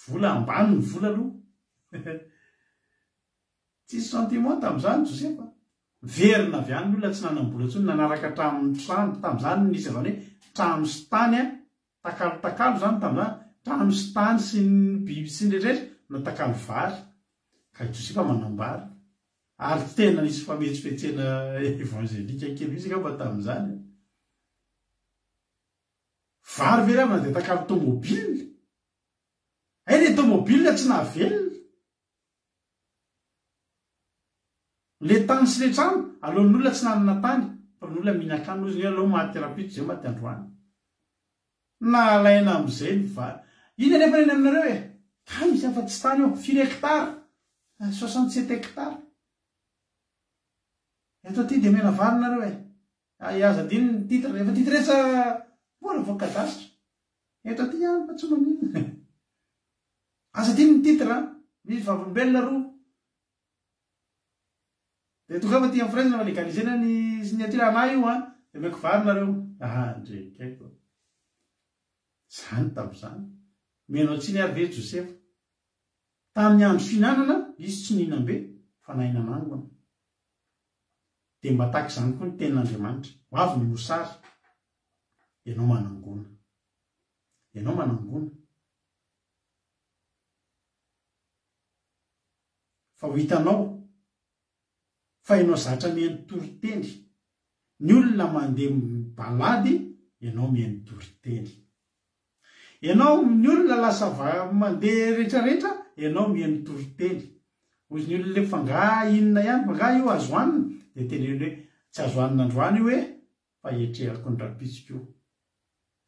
Vola ambany ny vola aloha. Tsisy sentiment tamin'izany Josefa. Miverina avy any ny olona tsy nanam-bola intsony nanaraka hatramin'ny trano tamin'izany nisy an'izany hoe trano sy tany a. Takalo takalo izany tamin'izany, trano sy tany sy ny biby sy ny rehetra no takalo vary, ka i Josefa manambara. Ary tena nisy fametsifetsena evangelika kely mihitsy angamba tamin'izany. Vary ve ravina dia takalo tomobile? Hay le tomobile tsy nahavelona. Le tany sy le trano, aleon'ny olona tsy nanana tany, fa ny olona mihinan-kanina ozy ny hoe aleo maty rahampitso zay maty androany. Nalaina amin'izay ny vary. Inona anefa ny eny aminareo e? Ka misy afa-tsy tany eo. Firy hectare? 67 hectares. Eto aty dia mena vary nareo e. Ay, aza adino ny titre. Efa titre sa mbola vao cadastre. Eto aty ihany fa tsy maninona. Aza adino ny titre an. Misy vavolombelona roa. Dia tongava aty amin'ny firaisana fa legaliser-na ny signature anah io an. Dia omeko vary nareo. Ah, ndry kaiko. Zany tamin'izany. Omenao tsiny ary ve Josefa? Tamin'ny andro fihinanana, izy tsy nihinam-be, fa nahay nanangona. Dia mba tahaka izany koa ny tenin'Andriamanitra. Ho avy ny mosary, ianao manangona. Ianao manangona. Fa ho hitanao fa ianao zatra mihaino toriteny. Ny olona mandeha mibalady, ianao mihaino toriteny. Ianao, ny olona lasa mandeha retraretra, ianao mihaino toriteny. Hozy ny olona le fa nga inona ihany, fa nga io azo hanina? Dia teneno hoe tsy azo hanina androany io e, fa hiatrehako ny rahampitso koa.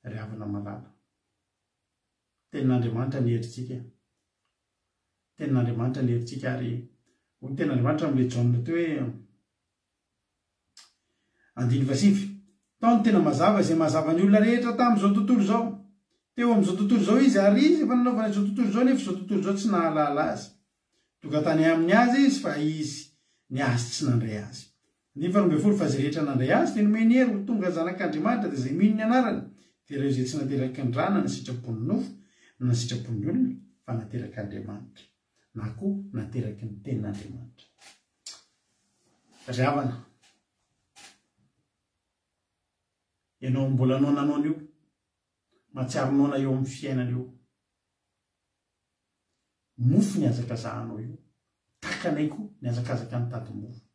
Ry havana malala. Tenin'Andriamanitra ny herintsika. Tenin'Andriamanitra ny herintsika ary hoy ny tenin'Andriamanitra amin'ilay Jaona teo hoe Andininy fahasivy. Tao ny tena mazava izay mahazava ny olona rehetra tamin'izao tontolo izao. Teo amin'izao tontolo izao izy ary izy efa nanaovana izao tontolo izao nefa izao tontolo izao tsy nahalala azy. Tonga tany aminy azy izy fa izy ny azy tsy nandray azy. Andininy faharoambinifolo fa izay rehetra nandray azy dia nomeny hery ho tonga zanak'Andriamanitra dia izay mino ny anarany dia ireo izay tsy nateraky ny ra na ny sitrapon'ny nofo na ny sitrapon'ny olona fa naterak'Andriamanitra na koa nateraky ny tenin'Andriamanitra. Ry havana, ianao mbola noana noana io, mahatsiaro noana eo amin'ny fiainana io. Mofo ny hazakazahanao io, takanay koa ny hazakazaka nitady mofo.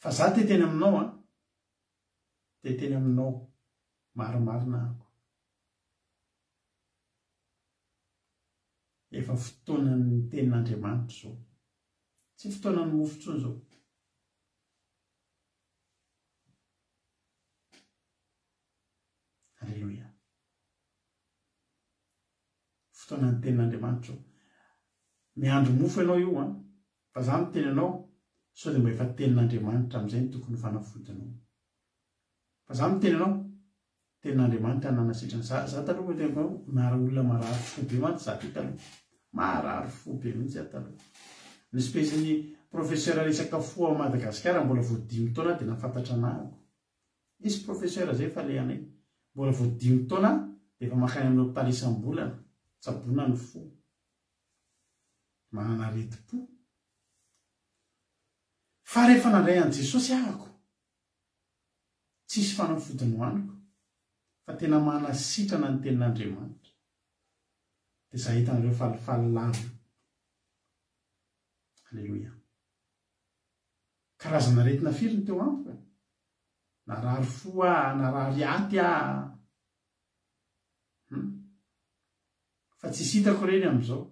Fa za te teny aminao an, te teny aminao marimarina ako. Efa fotoanan'ny tenin'Andriamanitra izao. Tsy fotoanan'ny mofo intsony izao. Aleloia. Fotoanan'ny tenin'Andriamanitra izao. Miandry mofo ianao io an. Fa za miteny anao, sao dia mba efa tenin'Andriamanitra amin'izay no tokony ho fanafodinao. Fa za miteny anao, Tenin'Andriamanitra nanasitrana. Za, za taloha vao teniko anao, nara olona marary fo be mantsy za ty taloha. Marary fo be mihitsy aho taloha. Nisy pezin'ny professeur resaka fo ao Madagasikara mbola vao dimy taona dia nahafantatra anahako. Nisy professeur zay falehanay. Mbola vao dimy taona dia efa mankany amin'ny hopitaly isam-bolana, tsaboina ny fo. Manana aretim-po. Fa rehefa nandray an'i Jesosy ahako, Tsisy fanafody nohaniko fa tena manasitrana ny tenin'Andriamanitra. Dia za hitanareo falifaly lava io. Aleloia. Karazana aretina firy no teo amiko e? Narary fo aho, narary aty aho. Hum. Fa tsisy hitako ireny amin'izao.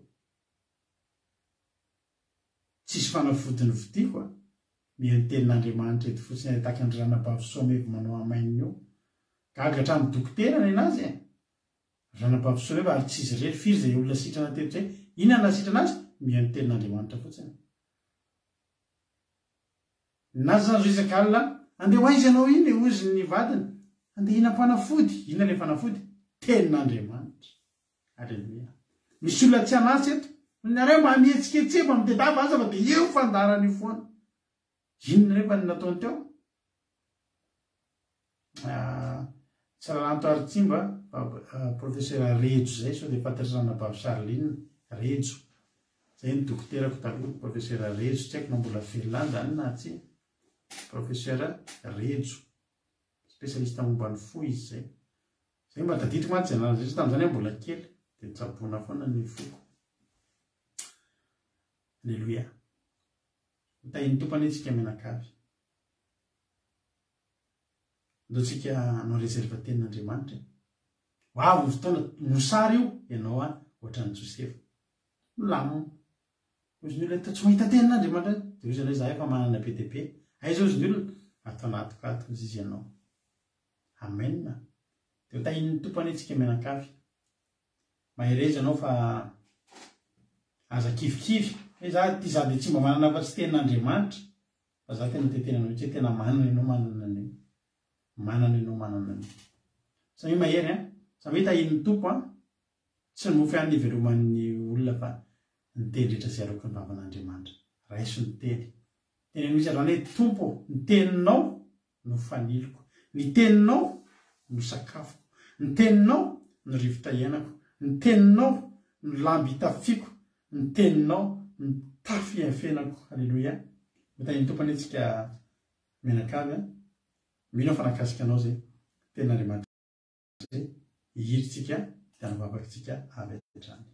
Tsisy fanafody novidiako a! Mihaino tenin'Andriamanitra eto fotsiny ary tahaka an-dry Ranabavy Soameva manao amen io. Gaga hatramin'ny dokotera nenazy e! Ranabavy Soameva ary tsy izy irery, firy izay olona sitrana teto izay? Inona no nahasitrana azy? Mihaino tenin'Andriamanitra fotsiny. Nenazy izany zao isaka alina, andeha ho aiza ianao iny e? Hozy ny vadiny, andeha hihinam-panafody. Inona ilay fanafody? Tenin'Andriamanitra. Aleloia. Misy olona tsy an'asa eto. Nareo mba mihetsiketseha mba mitedava aza fa dia eo fandaharana io foana. Inona rehefa ny nataony teo? Ah, tsy Ralanto Aritsimba fa ah, professeur Rejo zay sao dia fantatr'i Ranabavy Charline Rejo. Zay ny dokoterako taloha, professeur Rejo, tsy haiko na mbola velona any zany na tsia. Professeur Rejo. Spécialiste momba ny fo izy zay. Zay mba tadidiko mantsy izay anarana zay satria tamin'izany aho mbola kely dia tsaboina foana ny foko. Aleloia. Ho tahin'ny Tompo anie tsika mianakavy. Ndao tsika hanao réserve tenin'Andriamanitra e. Ho avy ny fotoana, mosary io, ianao an, ohatran'i Josefa. Milamina. Hozy ny olona, toa tsy mahita tenin'Andriamanitra. Dia hozy ianao, izaho efa manana be dia be. Aiza hozy ny olona? Ato anatiko ato hozy izy ianao. Amen. Dia ho tahian'ny Tompo anie tsika mianakavy. Mahereza ianao fa aza kivikivy. Hoe za ty za dia tsy mba manana afa-tsy tenin'Andriamanitra. Fa za tena te tena mihitsy hoe tena manana ianao manana an'io. Manana ianao manana an'io. Samia mahery an. Samia tahian'ny Tompo an. Tsy ny mofo ihany no iveloman'ny olona fa ny teny rehetra izay aloaky ny vavan'Andriamanitra. Raiso ny teny. Teneno mihitsy androany hoe Tompo ô, ny teninao no faniloko. Ny teninao no sakafoko. Ny teninao no rivotra iainako. Ny teninao no lamba itafiako. Ny teninao no tafo iafenako. Aleloia. Ho tahian'ny Tompo anie tsika mianakavy a. Mino aho fa nahakasika anao izay tenin'Andriamanitra izay. Hihira tsika dia hanao vavaka tsika avy hatrany.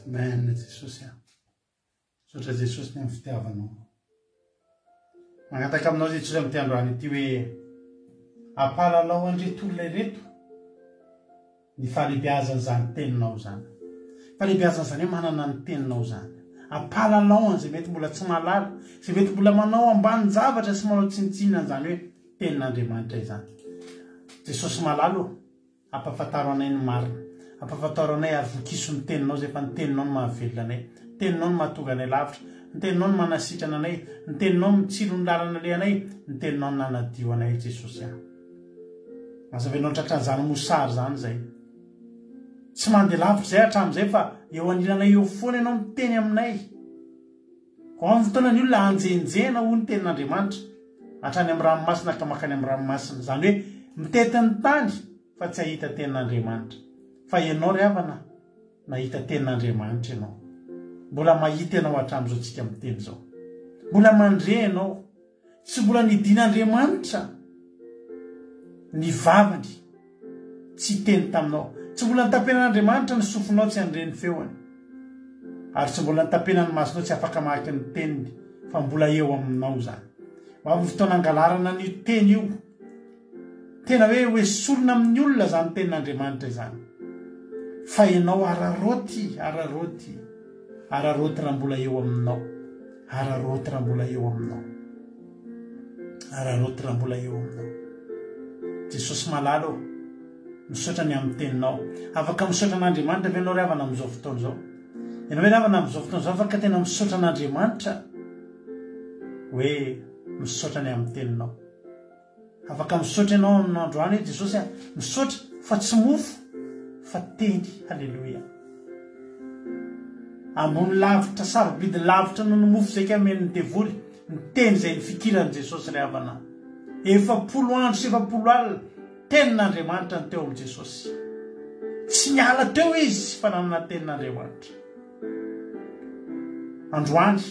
Amen Jesosy a. Misaotra Jesosy ny amin'ny fitiavanao. Mangataka aminao Jesosy amin'ity androany ity hoe ampahalalao an'ireto olona ireto ny fahalehibeazan'izany teninao izany. Fahalehibeazan'izany hoe manana ny teninao izany. Ampahalalao an'izay mety mbola tsy mahalala, izay mety mbola manao ambanin-javatra sy manao tsinontsinona an'izany hoe tenin'Andriamanitra izany. Jesosy malala ô. Ampafantaro anay ny marina. Ampafantaro anay ary vokiso ny teninao izay fa ny teninao no mahavelona anay. Ny teninao no mahatonga anay lavitra. Ny teninao no manasitrana anay. Ny teninao no mitsilo ny lalana alehanay. Ny teninao no nanadio anay Jesosy ah. Aza avelao tratran'izany mosary izany izay. Tsy mandeha lavitra izay hatramin'izay fa eo anilanay eo foana ianao miteny aminay. Ho amin'ny fotoana ny olona hanjenjena hoy ny tenin'Andriamanitra. Hatrany amin'ny ranomasina ka mankany amin'ny ranomasina. Izany hoe mitety ny tany fa tsy hahita tenin'Andriamanitra. Fa ianao ry havana, nahita tenin'Andriamanitra ianao. Mbola mahita ianao hatramin'izao tsika miteny izao. Mbola mandre ianao. Tsy mbola nidin'Andriamanitra ny vavany tsy hiteny taminao. Tsy mbola nitapenan'Andriamanitra ny sofinao tsy handre ny feony. Ary tsy mbola nitapenany ny masonao tsy afaka mamaky ny teniny, fa mbola eo aminao izany. Ho avy ny fotoana hangalarana an'io teny io. Tena hoe hoesorina amin'ny olona izany tenin'Andriamanitra izany. Fa ianao araraoty, araraoty, araraoty raha mbola eo aminao. Araraoty raha mbola eo aminao. Araraoty raha mbola eo aminao. Jesosy malala ô, misaotra ny amin'ny teninao. Afaka misaotra an'Andriamanitra ve ianao ry havana amin'izao fotoana izao? Ianao ve ry havana amin'izao fotoana izao afaka tena misaotra an'Andriamanitra hoe misaotra ny amin'ny teninao? Afaka misaotra ianao amin'ny androany hoe Jesosy a, misaotra fa tsy mofo fa teny. Haleloia. Ambony lavitra, sarobidy lavitra noho ny mofo izay kamen'ny devoly, ny teny izay nifikiran'i Jesosy ry havana. 40 andro sy 40 alina, tenin'Andriamanitra ny teo amin'i Jesosy. Tsy niala teo izy fa nanana tenin'Andriamanitra. Androany,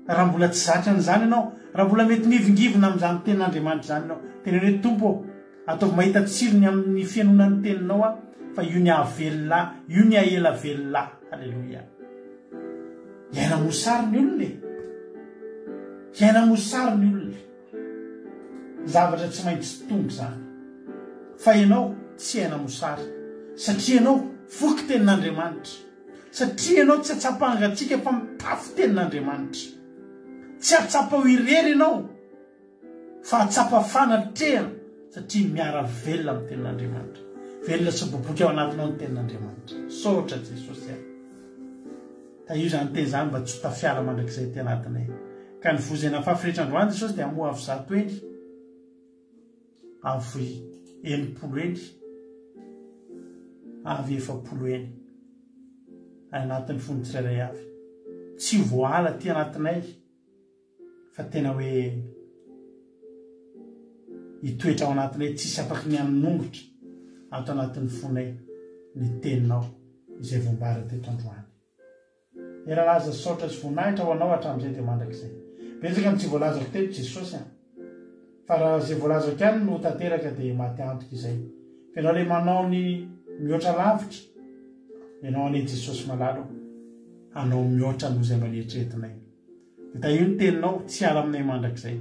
raha mbola tsy zatra an'izany ianao, raha mbola mety mihivingivina amin'izany tenin'Andriamanitra izany ianao, teneno hoe, Tompo ô, ataovy mahita tsirony amin'ny fihainoana ny teninao aho, fa io ny hahavelona ahy, io ny hahela velona ahy. Haleloia. Hiaina mosary ny olona e. Hiaina mosary ny olona. Zavatra tsy maintsy tonga izany. Fa ianao tsy hiaina mosary. Satria ianao voky tenin'Andriamanitra. Satria ianao tsy atsapangatsiaka fa mitafy tenin'Andriamanitra. Tsy hahatsapa ho irery ianao fa hahatsapa fanatrehana satria miara-velona amin'ny tenin'Andriamanitra. Velona sy miboiboika ao anatinao ny tenin'Andriamanitra. Misaotra Jesosy a. Tahio izany teny izany mba tsy ho tafiala mandrakizay aty anatinay. Ka ny voa izay nafafy rehetra androany Jesosy dia hamoa avo zato eny, avo 60 eny, avy 40 eny. Any anatin'ny fon'ny tsirairay avy. Tsy ho voaala aty anatinay fa tena hoe hitoetra ao anatinay tsisy afaky ny hanonongotra ato anatin'ny fonay ny teninao izay voambara teto androany. Dera laza saotra sy voninahitra ho anao hatramin'izay dia mandrakizay. Betsaka ny tsy voalazako teto Jesosy a. Fa raha izay voalazako ihany no ho tanteraka dia maty antoka izay. Fa ianao ilay manao ny mihoatra lavitra, ianao anie Jesosy malala o, hanao mihoatra noho izay mba neritreretinay. Dia tahio ny teninao tsy hiala aminay mandrakizay.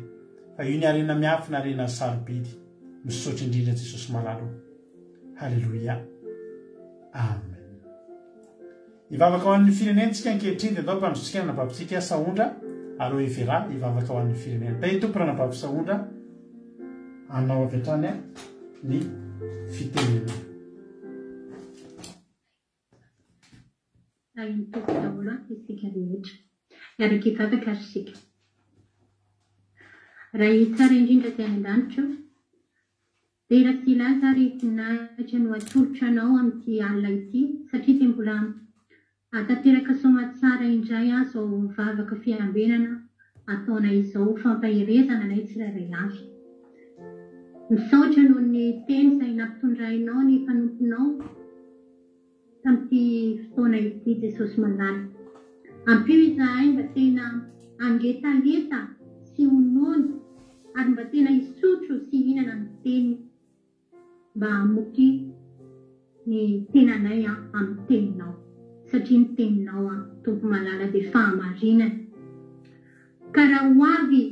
Fa io ny harena miafina, harena sarobidy. Misaotra indrindra Jesosy malala o. Haleloia. Amen. Hivavaka ho an'ny firenentsika ankehitriny dia ndao ampandrotsika ny anabavitsika Sahondra Aloe Vera hivavaka ho an'ny firenena. Tahin'ny Tompo ranabavy Sahondra anao avy hatrany ny fitenenana. Tahin'ny Tompo daholo isika rehetra. Hiaraka hivavaka ary isika. Ray tsara indrindra izay any an-danitra ô, Dera sy laza ary voninahitra no atolotra anao amin'ity alina ity satria dia mbola hahatanteraka soamatsara indray aho izao vavaka fiambenana ataonay izao ho fampaherezana anay tsirairay avy. Misaotra noho ny teny izay nampitondrainao ny mpanomponao tamin'ity fotoana ity Jesosy malala. Ampio izahay mba tena hangetaheta sy ho noana ary mba tena hisotro sy hihinana ny teny mba hamoky ny tenanay amin'ny teninao satria ny teninao Tompo malala dia fahamarinana ka raha ho avy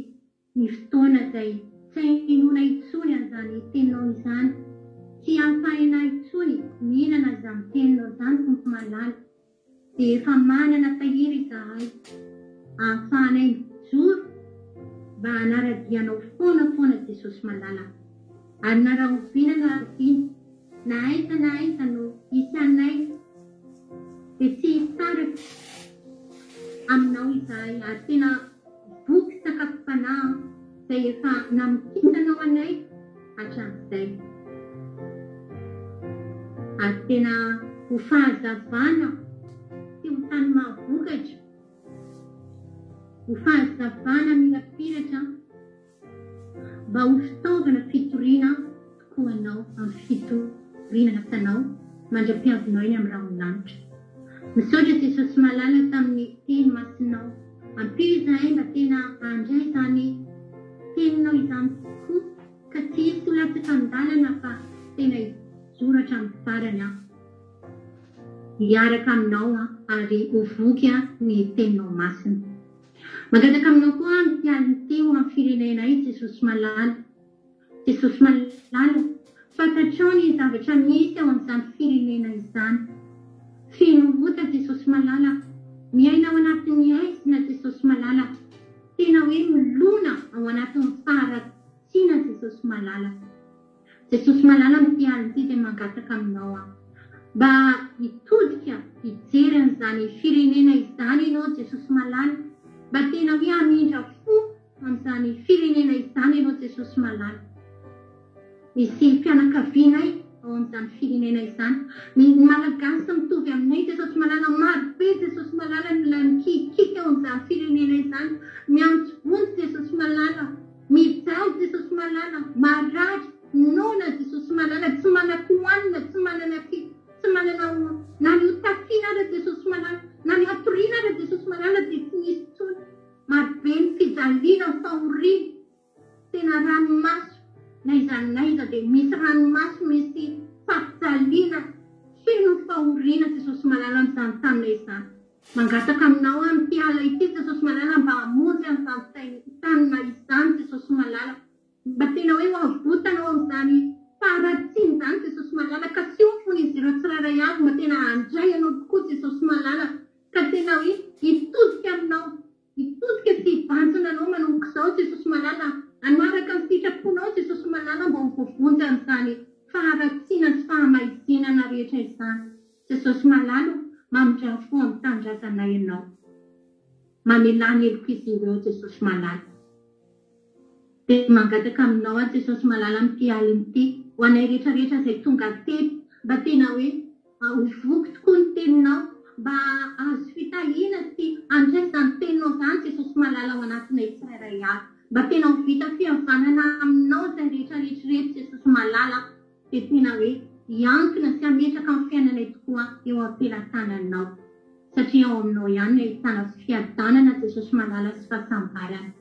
Ny fotoana izay tsy ahenoana intsony an'izany teninao izany, tsy ahafahinay intsony mihinana izany teninao izany Tompo malala, dia efa manana tahiry izahay ahafahanay mijoro mba hanara-dia Anao foana foana Jesosy malala. Ary na rahoviana na rahoviana, na aiza na aiza no hisy anay dia tsy hisaraka Aminao izahay ary tena Boky sakafom-panahy izay efa namokisanao anay hatramin'izay. Ary tena ho fahazavana sy ho tany mahavokatra, ho fahazavana mirapiratra. mba ho fitaovana fitoriana tokoa anao amin'ny fitoriana natanao mandra-piavinao eny amin'ny rahon'ny lanitra. Misaotra Jesosy malala tamin'ny teny masinao. Ampio izahay mba tena handray izany teninao izany tokoa ka tsy hisy ho latsaka an-dalana fa tena hijoro hatramin'ny farany aho. Hiaraka aminao aho ary ho voky ny teninao masina. Mangataka aminao koa aho amin'ity alina ity ho amin'ny firenenay Jesosy malala. Jesosy malala, fantatrao ny zavatra misy ao amin'izany firenena izany. Feno ota Jesosy malala, miaina ao anatin'ny haizina Jesosy malala, tena hoe milona ao anatin'ny faharatsiana Jesosy malala. Jesosy malala amin'ity alina ity dia mangataka aminao aho mba hitodika hijery an'izany firenena izany ianao Jesosy malala, mba tena hoe hamindra fo amin'izany firenena izany ianao Jesosy malala. Misy fianakavianay ao amin'izany firenena izany. Ny Malagasy mitovy aminay Jesosy malala, maro be Jesosy malala ny ilay mikikiky ao amin'izany firenena izany. Miantso vonjy Jesosy malala, mijaly Jesosy malala, marary, noana Jesosy malala, tsy manan-kohanina, tsy manana fi, tsy manana na ny hotafiana ara Jesosy malala, na ny hatoriana ara Jesosy malala dia tsy misy intsony. Marobe ny fijaliana, ny fahoriana, tena ranomaso, n'aiza n'aiza dia misy ranomaso, misy fampijaliana, feno ny fahoriana Jesosy malala amin'izany taninay izany. Mangataka aminao aho amin'ity alina ity Jesosy malala mba hamonjy an'izany taninay izany Jesosy malala. Mba tena hoe ho avotanao amin'izany faharatsiana izany Jesosy malala, kasiho ny fon'izy ireo tsirairay avy mba tena handray anao tokoa Jesosy malala. Ka tena hoe hitodika aminao, hitodika sy hibanjina anao manomboka izao Jesosy malala, hanaraka ny sitraponao Jesosy malala mba ho voavonjy amin'izany faharatsiana sy fahamaizinana rehetra izany. Jesosy malala o, mamindrà fo amin'ny tanindrazanay Ianao. Mamelà ny helok'izy ireo Jesosy malala. Dia mangataka aminao aho Jesosy malala amin'ity alina ity, ho anay rehetra rehetra izay tonga teto, mba tena hoe ho voky tokoa ny teninao, mba hahazo fitahiana sy handray izany teninao izany Jesosy malala ao anatinay tsirairay avy. Mba tena ho vita fihavanana aminao izay rehetra rehetra ireto Jesosy malala, dia tena hoe hiankina sy hametraka ny fiainanay tokoa eo am-pelatananao. Satria ao aminao ihany no ahitana fiadanana Jesosy malala sy fahasambarana.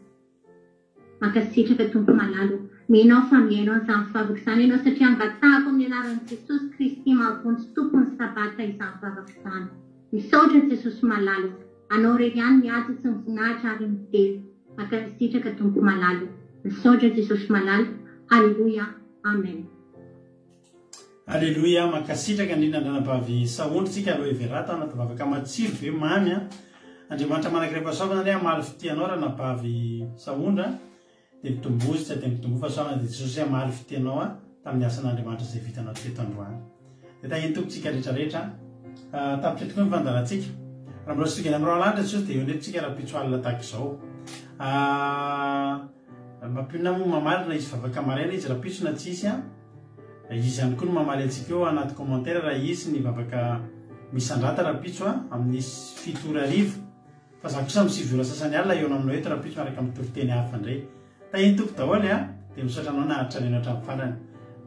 Mankasitraka Tompo malala o. Mino aho fa mihaino an'izany vavaka izany ianao satria angatahako amin'ny anaran'i Jesosy Kristy mahavonjy Tompon'ny Sabata izany vavaka izany. Misaotra Jesosy malala o. Anao irery ihany ny haja sy ny voninahitra ary ny dera. Mankasitraka Tompo malala o. Misaotra Jesosy malala. Haleloia. Amen. Aleloia, mankasitraka indrindra Andranabavy Sahondry tsika Aloe Vera tao anaty vavaka matsiro be mamy a. Andriamanitra manankiray fahasoavana anie hamaly fitia anao Ranabavy Sahondra a. Dia mitomboa izy dia mitomboa fahasoavana dia Jesosy hamaly fitia anao a tamin'ny asan'Andriamanitra izay vitanao teto androany. Dia tahian'ny Tompo tsika rehetra rehetra a. Tapitra eto koa ny fandaharantsika. Raha mbola tsy tonga eny amin'ny Raolanitra Jesosy dia eo eto tsika rahampitso alina tahaka izao. Mampionona moa mamaly na hisy vavaka maraina izy rahampitso na tsy hisy a. Izy ihany koa no mamaly antsika eo anaty commentaire raha hisy ny vavaka misandrata rahampitso a amin'ny 7 ora hariva. Fa za kosa amin'ny 9 ora sasany alina hihaona aminao eto rahampitso miaraka amin'ny toriteny hafa indray. Tahian'ny Tompo daholo a! Dia misaotra anao naharitra nihaino hatramin'ny farany.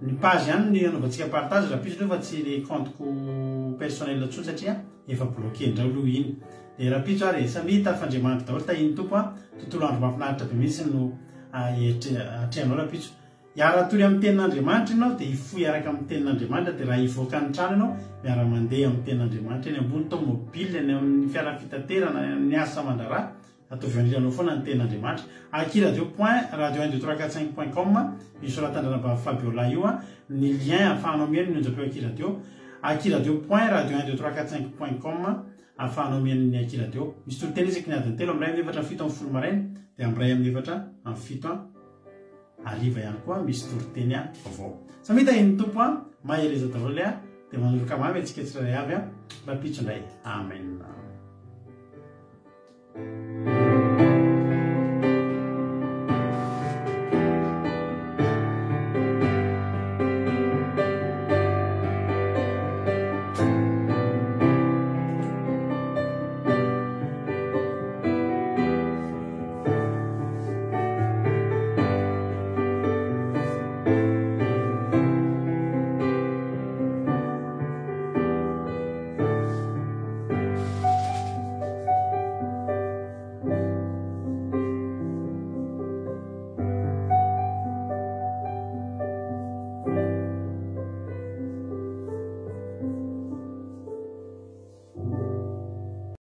Ny page ihany no hanaovantsika partage rahampitso aloha fa tsy le compte-ko personnel intsony satria efa bloqué indray aloha iny. Dia rahampitso ary e! Samia hitafy Andriamanitra daholo tahian'ny Tompo a! Tontolo andro mahafinaritra be mihitsy no atrehanao rahampitso. Hiara-hatory amin'ny tenin'Andriamanitra ianao dia hifoha hiaraka amin'ny tenin'Andriamanitra dia raha hivoaka ny trano ianao miara-mandeha amin'ny tenin'Andriamanitra eny ambony tomobile any amin'ny fiara fitaterana any amin'ny asa aman-draharaha ataovy eo anilanao foana ny tenin'Andriamanitra Akiradio point radio un deux trois quatre cinq point com io soratan-dRanabavy Fabiola io ny lien ahafahanao mihaino ny onjam-peo Akiradio Akiradio point radio un deux trois quatre cinq point com ahafahanao mihaino ny Akiradio misy toriteny isaky ny adiny telo amin'ny iray amin'ny efatra amin'ny fito amin'ny folo maraina dia amin'ny iray amin'ny efatra amin'ny fito hariva ihany koa misy toriteny vaovao. Samia tahian'ny Tompo an, mahereza daholo an, dia manoroka mamy antsika tsirairay avy an, rahampitso indray. Amen.